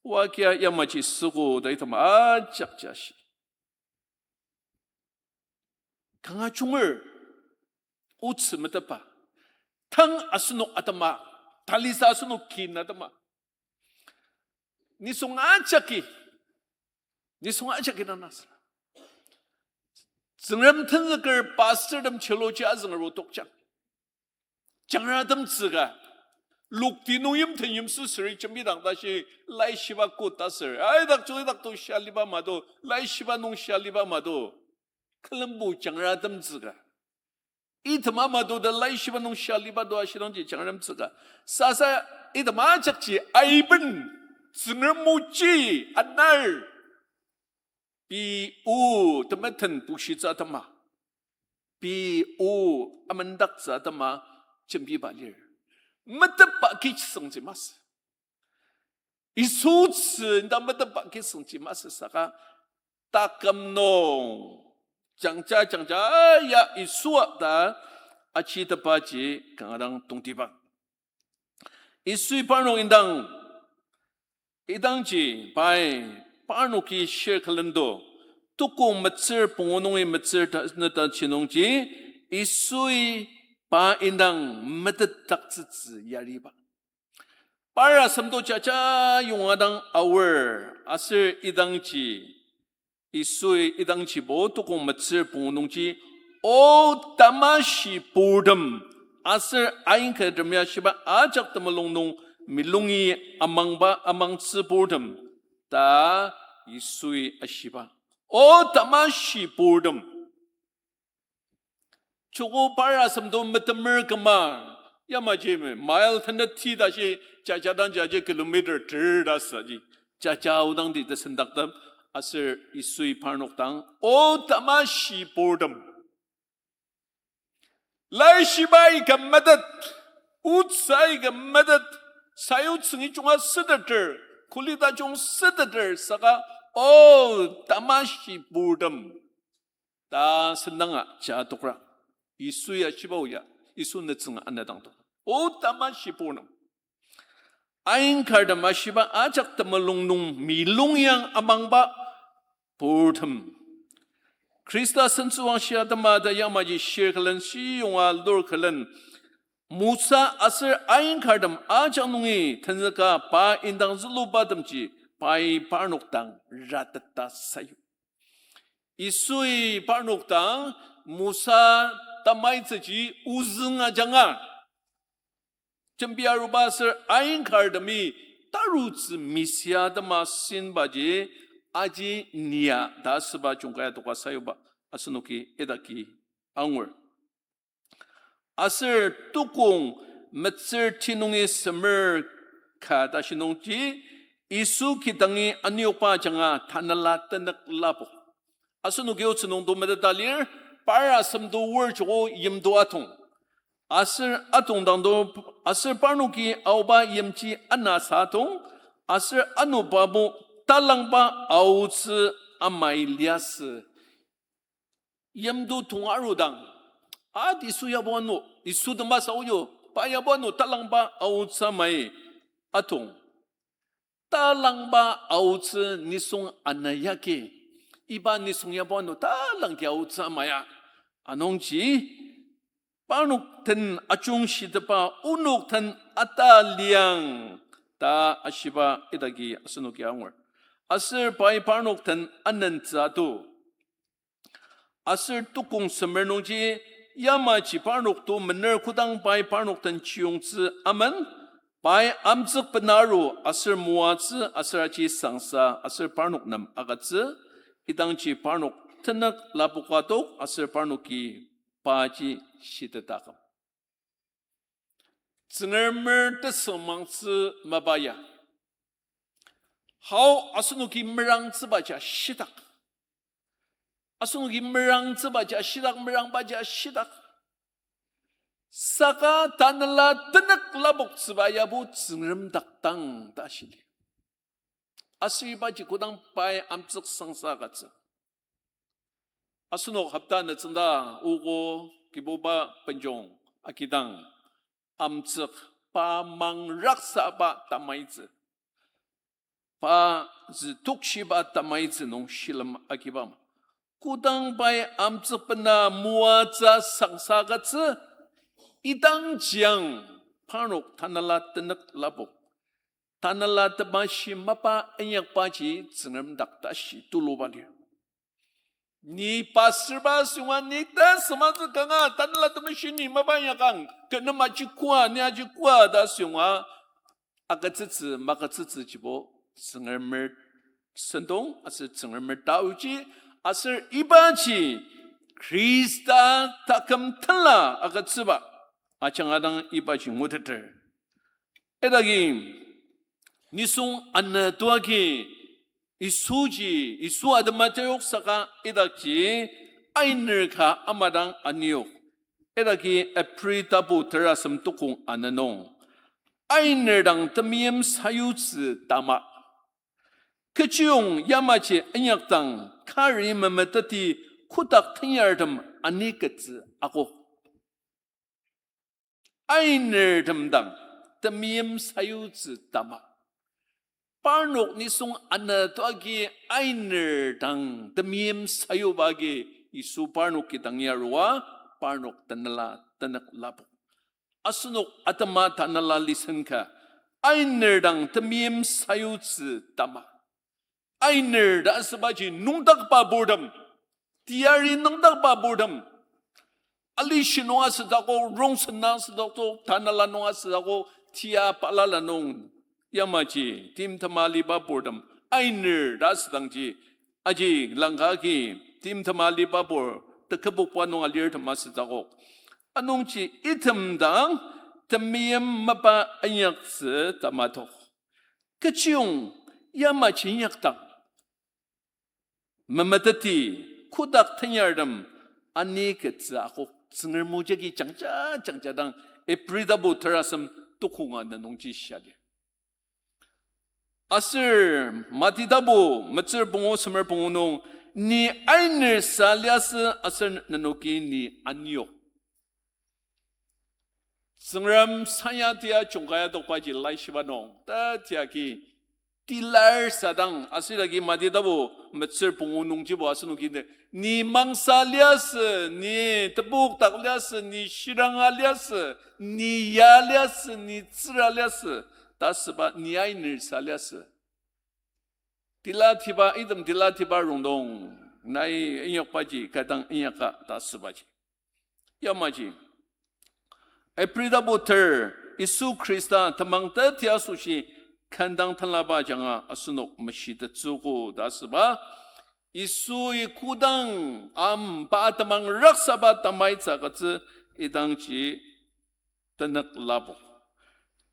oa kia yamaji süogo ta item ajak jashi. Kanga junger, otsü metetba. Tang asenok atema, talisa asenok kin atema, nisung ajaki, nisung ajaki dang asü. Tsüngrem tenzüker pastortem theology azünger o tokjang. Jangratemtsüka, lokti nung yimten yimsüsüri jembidang tashi laishiba kot aser, aidak jung idak to shia aliba mato, laishiba nung shia aliba mato, külembo jangratemtsüka. Item ama to ta laishiba nung shia aliba to ashidangji jangratemtsüka. Sasa item ajakji aiben, Tsüngrem oji, anar, pei o temeten pushitsü atema, pei o amendaktsü atema jembiba lir. Metetba kisüngji masü. Yisu tsü inda metetba kisüngji masü saka taküm nung jangja jangja ya Yisua ta achitepaji kanga dang tongtibang. Yisui parnok indang, idangji pai parnoki shir külendo, tukong metsür pungu nungi metsür ta, neta chinungji, Yisui pa indang metetdaktsütsü yariba. Par asemto jaja yonga dang aor, aser idangji, Yisui idangjibo tukong metsür pungu nungji, O tamashiburtem, aser ainkatem ya shiba ajak temulung nung milungi amangba amangtsüburtem, ta Yisui ashiba. O tamashiburtem. Joko par asemto metemer küma, yamaji mile tenet ti tashi jaja dang jaji kilometer ter ta süji, jaja aodangdi tesendaktem, aser Yisui parnok dang, O tamashiburtem. Laishibai kü metet, otsü aika metet, sayutsüngi junga süteter, kuli tajung süteter, saka, O tamashiburtem, ta sendanga ja tokra. Yisu ya shiba o ya, Yisu nütsünga anadang tok. O tamashiburtem. Ainkartem ashiba ajak temulung nung milungyang amangba burtem. Khrista sentsüwang shia atema ta yamaji shir külen shiyonga lur külen. Mosa aser ainkartem ajak nungi tenzüka pa indang zülubatemji pai parnok dang rateta sayu. Yisui parnok dang Mosa tamaitsüji ozüng ajanga jembi aruba aser ainkartemi tarutsü Mesia atema sinbaji aji nia ta asüba jungkai adoka sayuba asenoki idaki angur. Aser tukong metsür ti nungi semer ka tashi nungji Yisu kidangi aniyokba ajanga tanela tenük lapok. Asenoki otsü nungdo meteta lir, par asemdo wor joko yimdo atong. Aser atongdangdo, aser parnoki aoba yimji anasa atong, aser anobabo talangba aotsü amai liasü. Yimdo tong arudang, at Yisu yabo ano, Yisu temasa oyo, pa yabo ano talangba aotsü amai atong. Talangba aotsü nisung ana yagi, iba nisung yabo ano talangji aotsü amai ya. Anungji, parnok den ajungshitepa onok den ata liang ta ashiba idaki asenoki angur. Aser pai parnok den anentsü ato. Aser tukong semer nungji yamaji parnok to mener kodang pai parnok den chiyongtsü amen, pai amtsük benaru aser moatsü aser aji sangsa aser parnok nem agütsü, idangji parnok tenük lapoka tok aser parnoki paji shitetdaküm. Tsüngremer tesüngmangtsü mapa ya. Hao asenoki merangtsübaji shitak. Asenoki merangtsübaji shitak, merangbaji shitak. Saka tanela tenük lapoktsüba yabo Tsüngrem dak dang ta shili. Aser ibaji kodang pai amtsük sangsa agütsü. Asenok hopta nütsüngda ogo Kibuba benjong agidang amtsük pa mangraksaba tamaitsü, pa zü tokshiba tamaitsü nung shilem agiba ama, kodang pai amtsük bena moatsü sangsa agütsü, idangjiang parnok tanela tenük lapok, tanela temashi mapa inyakbaji Tsüngrem dak tashi tuluba lir. Ni pastorba süngwa ni tesüngmangtsü kanga tanela temashi ni mapa inyakang, kü nem aji koa, ni aji koa ta süngwa, agütsütsü magütsütsüjibo Tsüngremer sentong aser Tsüngremer taoji, aser ibaji Khrista taküm tenla agütsüba ajanga dang ibaji nguteter. Idagi nisung anatoagi Yisuji, Yisu atema teyok saka idakji ainer ka amadang aniyok. Idagi Ebri tapu terasem tukong ana nung, ainer dang temeim sayutsü tama. Kechiyong yamaji inyakdang kari memeteti kotak tenyartem anikettsü akok. Ainertem dang temeim sayutsü tama. Parnok nisung anatoagi ainer dang temeim sayuba agi Yisu parnoki dang yarua, parnok tanela tenük lapok. Asenok atema tanela listen ka, ainer dang temeim sayutsü tama. Ainer ta asübaji nüngdakba purtem, teyari nüngdakba purtem, alishi nung asüdakok, rongsen nung asüdakok, tanela nung asüdakok, tia balala nung, yamaji timtema aliba purtem, ainer ta asüdangji, aji langka agi timtema aliba pur tekübokba nung alirtem asüdakok. Anungji item dang temeim mapa inyaktsü tamatok. Kechiyong yamaji inyakdang memeteti kotak tenyartem anikettsü akok. Tsüngrem o jagi jangja jangja dang Ebri tapu terasem tukonga na nungji shia lir. Aser Mati tapu metsür pungu semer pungu nung, ni ainer sa liasü aser nenoki ni aniyok. Tsüngrem sanya tia jungkaya tokbaji laishiba nung, ta tiaki tilar sadang aser idagi Mati tapu metsür pungu nungjibo asenoki ne, ni mangsa liasü, ni tepokdak liasü, ni shiranga liasü, ni ya liasü, ni tsüra liasü, ta asüba ni ainer sa liasü. Tila tiba, item tila tiba rongdong, nai inyakbaji, kadang inyaka ta asübaji. Yamaji Ebri tapu ter, Yisu Khrista temang teti asoshi kandang tenlaba ajanga asenok meshitettsüogo ta asüba. Yisui kodang am pa temang raksaba tamaitsü agütsü idangji tenük lapok.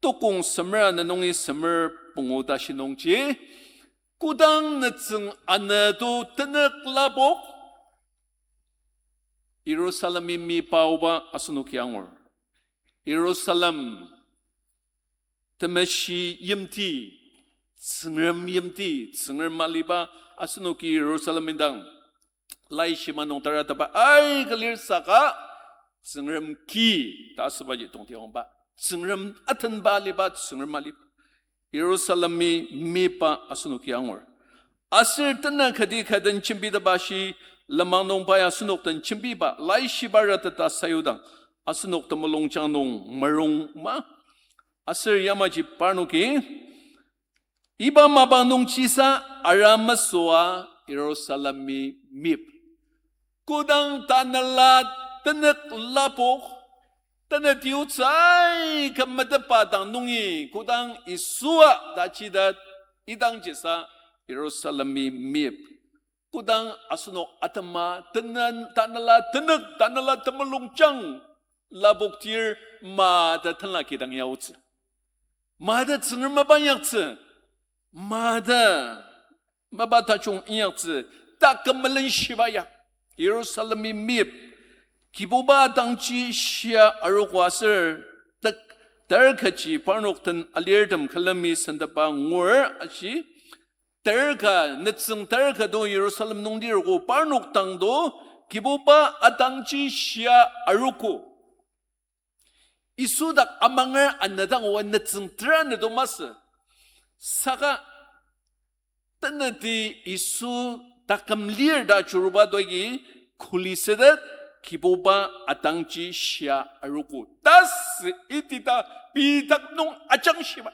Tukong semera nenungi semer pungu tashi nungji, kodang nütsüng anü to tenük lapok, Yirusalemi mipaoba asenoki angur. Yirusalem temeshi yimti, Tsüngrem yimti, Tsüngrem aliba, asenoki Yirusalem indang laishiba nung tarataba aika lir saka, Tsüngrem ki ta asübaji tongtibangba, Tsüngrem atenba aliba, Tsüngrem aliba, Yirusalemi mipa asenoki angur. Aser tena kati ka den jembiteba shi lenmang nung pai asenok den jembiba laishiba ratata sayudang, asenok temulungjang nung marong ma. Aser yamaji parnoki, iba mapang nungjisa ara masüa Yirusalemi mip. Kodang tanela tenük lapok, teneti otsü aika metetba dang nungi kodang Yisua ta chitet, idangjisa Yirusalemi meyip. Kodang asenok atema tenen-, tanela tenük, tanela temulungjang lapoktir, mata tenla kidang ya otsü. Mata Tsüngrem mapa inyaktsü. Mata mapa tajung inyaktsü. Taküm melenshiba ya. Yirusalemi meyip. Kibuba dangji shia arogo aser, tak, tarkaji parnok den alirtem külemi sentepa ngur ashi. Tarka, nütsüng tarka do Yirusalem nung lirogo parnok dang do, Kibuba atangji shia arogo. Yisu dak amanger anü dang oa nütsüng tera nü do masü. Saka teneti Yisu taküm lir ta churuba dogi kuli sütet, Kibuba atangji shia arogo. Tasü iti ta pei dak nung ajangshiba.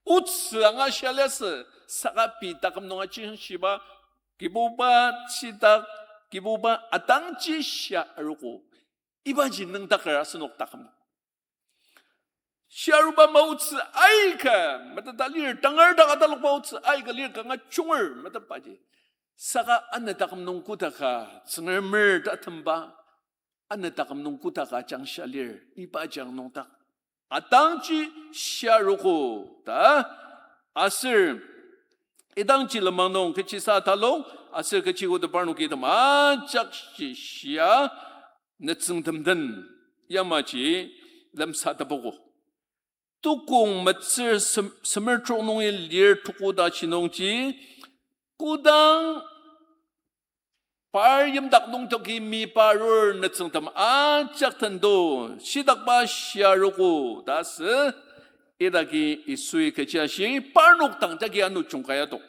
Otsü anga shia liasü, saka pei taküm nung ajangshiba, Kibuba shitak, Kibuba atangji shia arogo. Ibaji nüngdaker asenok taküm. Shia aruba maotsü aika meteta lir, tangar dak atalokba otsü aika lir kanga junger metetbaji. Saka anü taküm nung kodaka, Tsüngremer ta temba, anü taküm nung kodaka jangshia lir, iba jang nungdak. Atangji shia arogo ta, aser idangji lenmang nung kechisa talok, aser kechi koda parnoki tem ajak shi shia, nütsüngtem den, yamaji lemsatepoko. Tukong metsür sem-, semer trok nungi lir tuko ta shinungji, kodang par yimdak nungtoki meyipa arur nütsüngtem ajak tendo, shitakba shia arogo ta asü, idaki Yisui kechi ashi, parnok dang jagi ano jungkaya tok.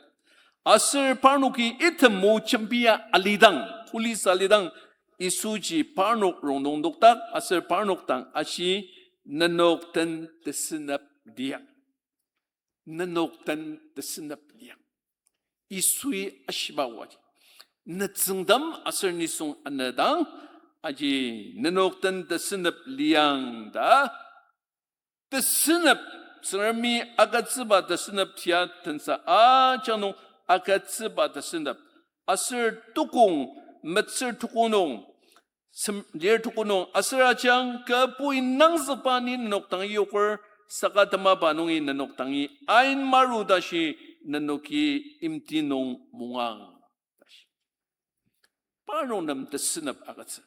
Aser parnoki item o jembia alidang, police alidang, Yisuji parnok rongnung nokdak, aser parnok dang ashi, nenok den tesünep liang. Nenok den tesünep liang. Yisui ashiba oji. Nütsüngtem aser nisung anedang, aji nenok den tesünep liang ta, tesünep, Tsüngremi agütsüba tesünep tia tensa ajak nung agütsüba tesünep. Aser tukong, metsür tuko nung, sem-, lir tuko nung, aser ajang kü pui nangzükba ni nenok dangi yoker, saka temaba nungi nenok dangi ain maru tashi nenoki imti nung mungang. Parnok nem tesünep agütsü.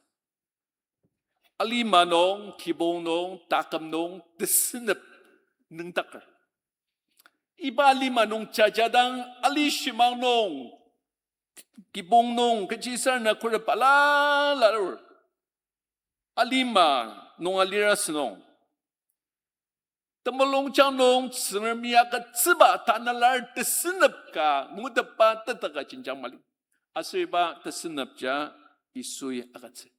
Alima nung, kibong nung, taküm nung, tesünep nüngdaker. Iba alima nung jajadang, ali shimang nung, kibong nung, kechisarena khuret balala arur. Alima nung alira sünung. Temulungjang nung Tsüngremi agütsüba tanalar tesünep ka ngutepba tetaka jenjang mali. Aser iba tesünepja Yisui agütsü.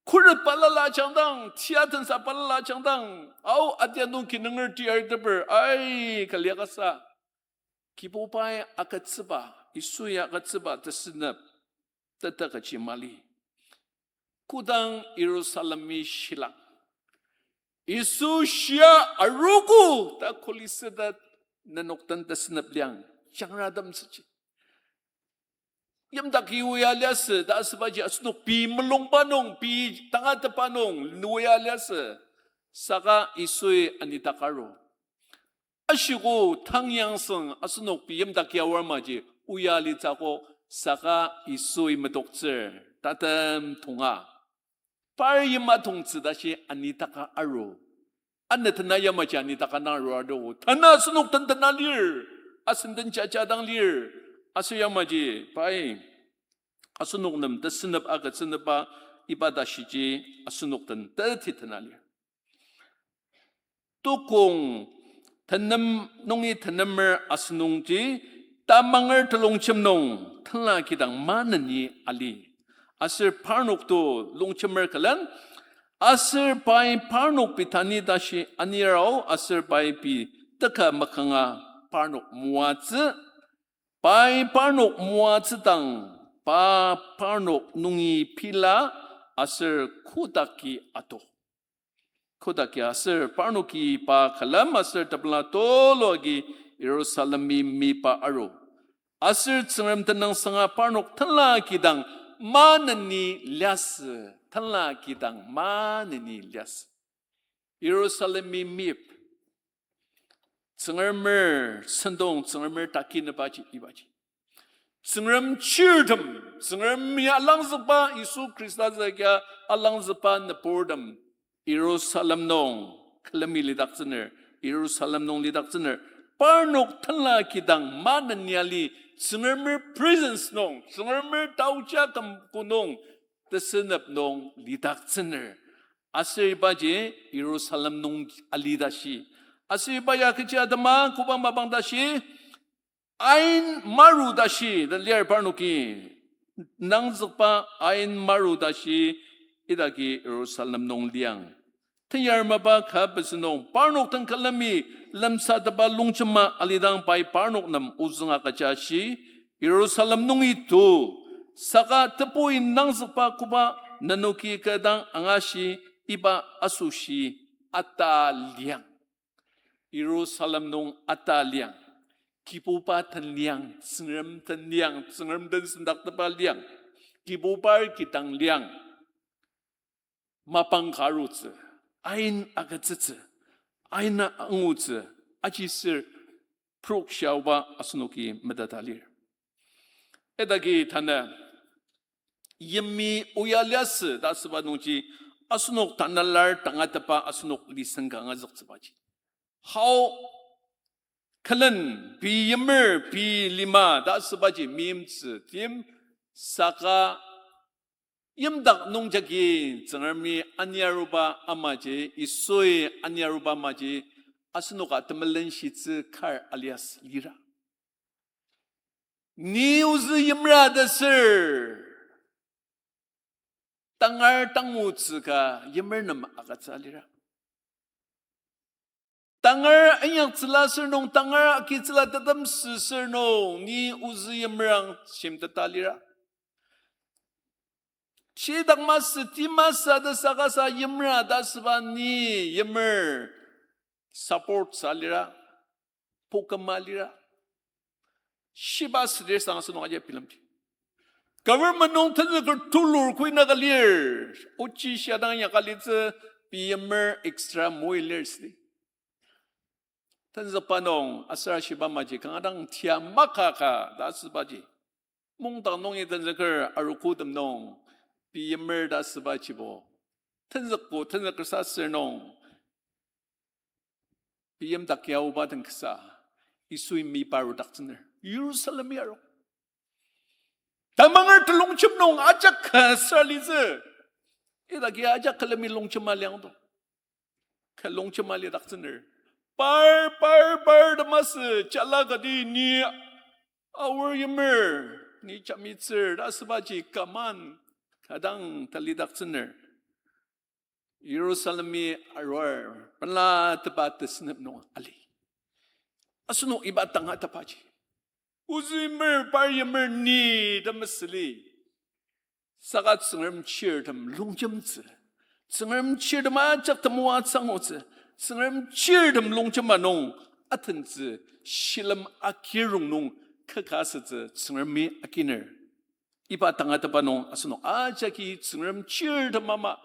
Khuret balala ajangdang, tia tensa balala ajangdang, ao adia nung kinunger tiarteper, ai, kaliakasa. Kibubai agütsüba, Yisui agütsüba tesünep, tetakaji mali. Kodang Yirusalemi shilak, Yisu shia arogo ta kuli sütet, nenok den tesünep liang, jangratem süji. Yimdaki oya liasü ta asübaji asenok pei mulungba nung, pei tangatetba nung oya liasü. Saka Yisui anidakar aru. Ashiko tang yangseng asenok pei yimdak ya aor maji oya litsüko, saka Yisui metoktsür tatem tonga. Par yima tongtsü tashi anidaka aru. Anü tena yamaji anidaka nang aru ado. Tena asenok den tena lir. Asen den jaja dang lir. Aser yamaji pai asenok nem tesünep agütsünüba iba tashiji asenok den teti tena lir. Tukong tenem nungi tenemer asünungji, tamanger telongjem nung tenla kidang maneni ali. Aser parnok to longjemer külen, aser pai parnok Betani tashi anirao, aser pai pei teka makanga parnok moatsü, pai parnok moatsüdang pa parnok nungi pila aser kodaki ato. Kodaki aser parnoki pa külem aser tepela tulu agi Jerusalemi meyipa aru. Aser Tsüngrem tenüngsanga parnok tenla kidang maneni liasü, tenla kidang maneni liasü. Jerusalemi meyip. Tsüngremer sentong, Tsüngremer takinübaji ibaji. Tsüngrem chirtem, Tsüngremi alangzükba Yisu Khrista zükia alangzükba nüburtem, Jerusalem nung külemi lidaktsüner, Jerusalem nung lidaktsüner, parnok tenla kidang maneni ali, Tsüngremer presence nung, Tsüngremer taoja küm kunung, tesünep nung lidaktsüner. Aser ibaji Jerusalem nung alitashi. Aser iba ya kechi atema koba mapang tashi, ain maru tashi, ta lir parnoki. Nangzükba ain maru tashi, idaki Jerusalem nung liang. Teyar mapa ka pezü nung, parnok den külemi lemsatepba longjema alidang pai parnok nem ozüng agüja shi, Jerusalem nungi tu, saka tebui nangzükba koba nenoki kü dang angashi iba asoshi ata liang. Jerusalem nung ata liang. Kibuba den liang, Tsüngrem den liang, Tsüngrem den sendaktepba liang. Kibubar kidang liang. Mapang ka arutsü, ain agütsütsü, ain angutsü, ajisür prok shiaoba asenoki meteta lir. Idagi tanü yimi oya liasü ta asüba nungji asenok tanalar tangatetba asenok listen ka angazüktsübaji. Hao külen pei yimer pei lima ta asübaji meimtsü tim saka yimdak nungjagi Tsüngremi aniaruba amaji, Yisui aniaruba amaji, asenoka temelenshitsü kar alias lira. Ni ozü yimera ta ser, tangar tangutsü ka yimer nem agütsü lira. Tangar inyaktsüla sür nung, tangar agitsüla tetemsü sür nung, ni ozü yimerang shimteta lira. Shidak masü, ti masü, ta saka sa yimera ta asüba ni yimer support sa lira, pokema lira. Shiba südir sang asenok aji bilemdi. Government nung tenzüker tulur kuina ka lir, ochi shia dang inyaka litsü, pei yimer extra moi lir südi. Tenzükba nung aser ashiba maji kanga dang tia maka ka ta asübaji. Mungdang nungi tenzüker arogotem nung pei yimer ta asübajibo, tenzükbo tenzüker sa sür nung pei yimdak yaoba den kasa, Yisui meyipa arudaktsüner, Jerusalemi aru. Tamanger telongjem nung ajak ka sür litsü. Idagi ajak külemi longjema liangdo. Kü longjema lidaktsüner. Par, par, par ta masü, jala kati ni aor yimer, ni jamitsür ta asübaji kaman, ka dang ta lidaktsüner. Jerusalemi aruar, pela teba tesünep nung ali. Asenok iba tangatetbaji, ozü yimer, par yimer ni ta mesüli. Saka Tsüngrem chirtem longjemtsü, Tsüngrem chirtem ajak temoatsü angutsü, Tsüngrem chirtem longjema nung atentsü, shilem akirong nung kaka asütsü Tsüngremi akiner. Iba tangatetba nung asenok ajaki Tsüngrem chirtem ama,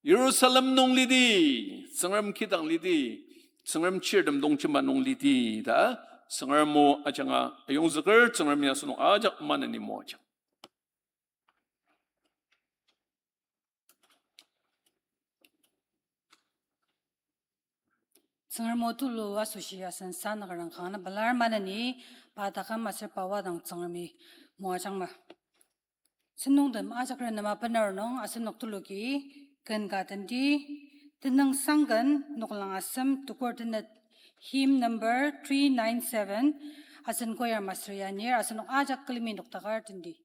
Jerusalem nung lidi, Tsüngrem kidang lidi, Tsüngrem chirtem longjema nung lidi ta, Tsüngrem o ajanga ayongzüker, Tsüngremi asenok ajak maneni moajang. Tsüngrem o tulu asoshi asen sa nükarang kanga pelar maneni, pa taküm aser pa wadang Tsüngremi moajangma. Sentongtem ajak renema bener nung asenok tuluki ken ka tendi, tenüngsang ken noklang asem tukur tenet, hymn number three nine seven, asen choir master ya anir, asenok ajak külemi noktakar tendi.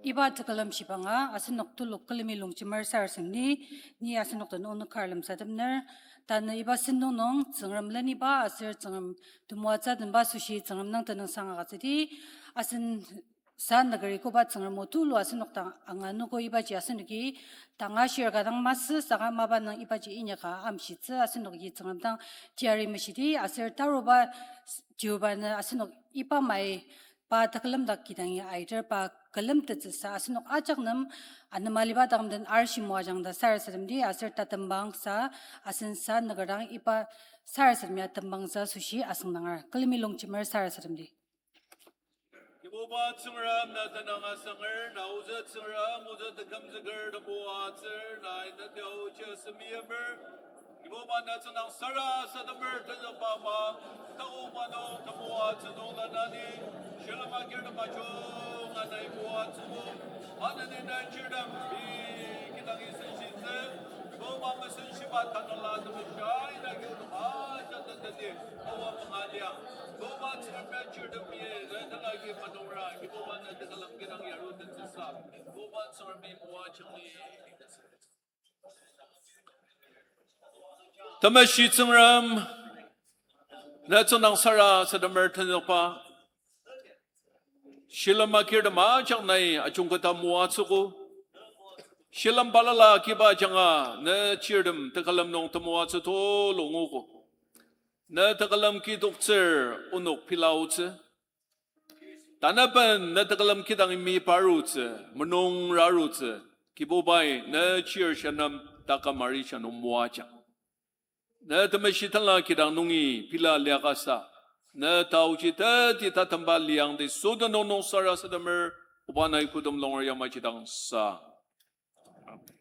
Iba tekülem shibanga asenok telok külemi longjemer sarasademdi, ni asenok den onok kar lemsatemner. Tanü iba sentong nung Tsüngrem leniba aser Tsüngrem temoatsü tenba asoshi Tsüngrem nung tenüngsang agütsüdi. Asen sa nükeri koba Tsüngrem o tulu asenok dang anganuogo ibaji asenoki tanga shir ka dang masü saka mapa nung ibaji inyaka amshitsü asenoki Tsüngrem dang teyari meshidi aser taruba s-, Jehoba nü asenok iba mai pa tekülem dak kidangi aiter pa külemtettsüsa asenok ajak nem anema aliba taküm den arishi moajang ta sarasademdi aser tatembang sa asen sa nüker dang iba sarasadem ya tembangtsü asoshi asüngdanger külemi longjemer sarasademdi. Kibuba Tsüngrem na tenüng asanger, na ozü Tsüngrem, ozü tekümzüker, temoatsür, na ita teo chesem yimer. Kibuba na tsüngdang sarasademer tenzükba ama, taku manung temoatsü nung lanani, shilem agir temajung anai moatsübo, aneni na chirtem pei kidangi senshitsü, Kibuba mesenshiba tanela temeshia ina kiu nung ajak tenzükdi, awa manga liang. Kibuba Tsüngrem ya chirtem pei, na tenagi manungra, Kibuba na tekülem kidang yarutettsüsa, Kibuba Tsüngremi moajangni. Temeshi Tsüngrem, na tsüngdang sarasademer tenzükba, shilem agirtem ajak nai ajungketa moatsüogo. Shilem balala kiba ajanga ne chirtem tekülem nung temoatsü tulu nguogo. Ne tekülem kidoktsür onok pilaotsü. Tanaben ne tekülem kidang imi parutsü, menungrarutsü, Kibubai ne chir sha nem taküm arisha nung moajang. Ne temeshi tenla kidang nungi pila liakasa, ne taoji teti tatemba liangdi süden nung nung sarasademer, oba nai kodem longer yamaji dang sa. Amen.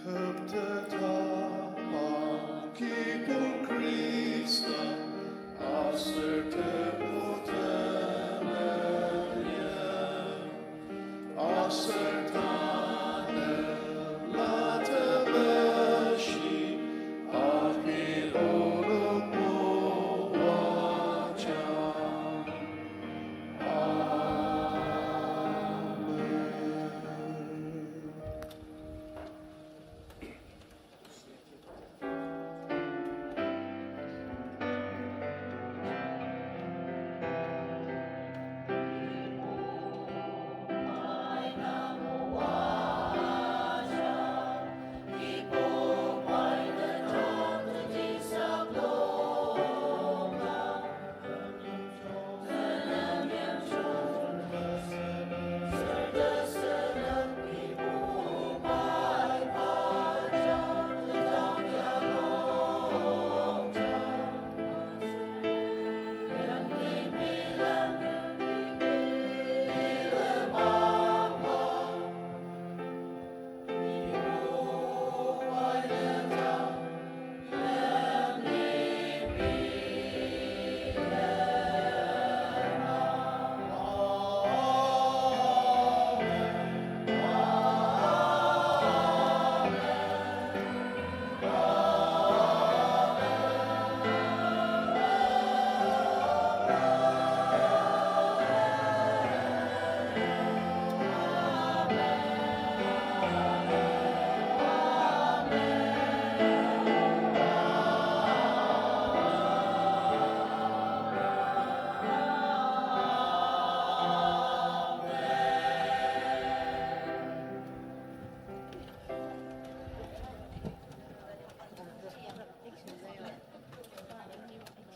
Kümtetba kibong Khrista, aser tem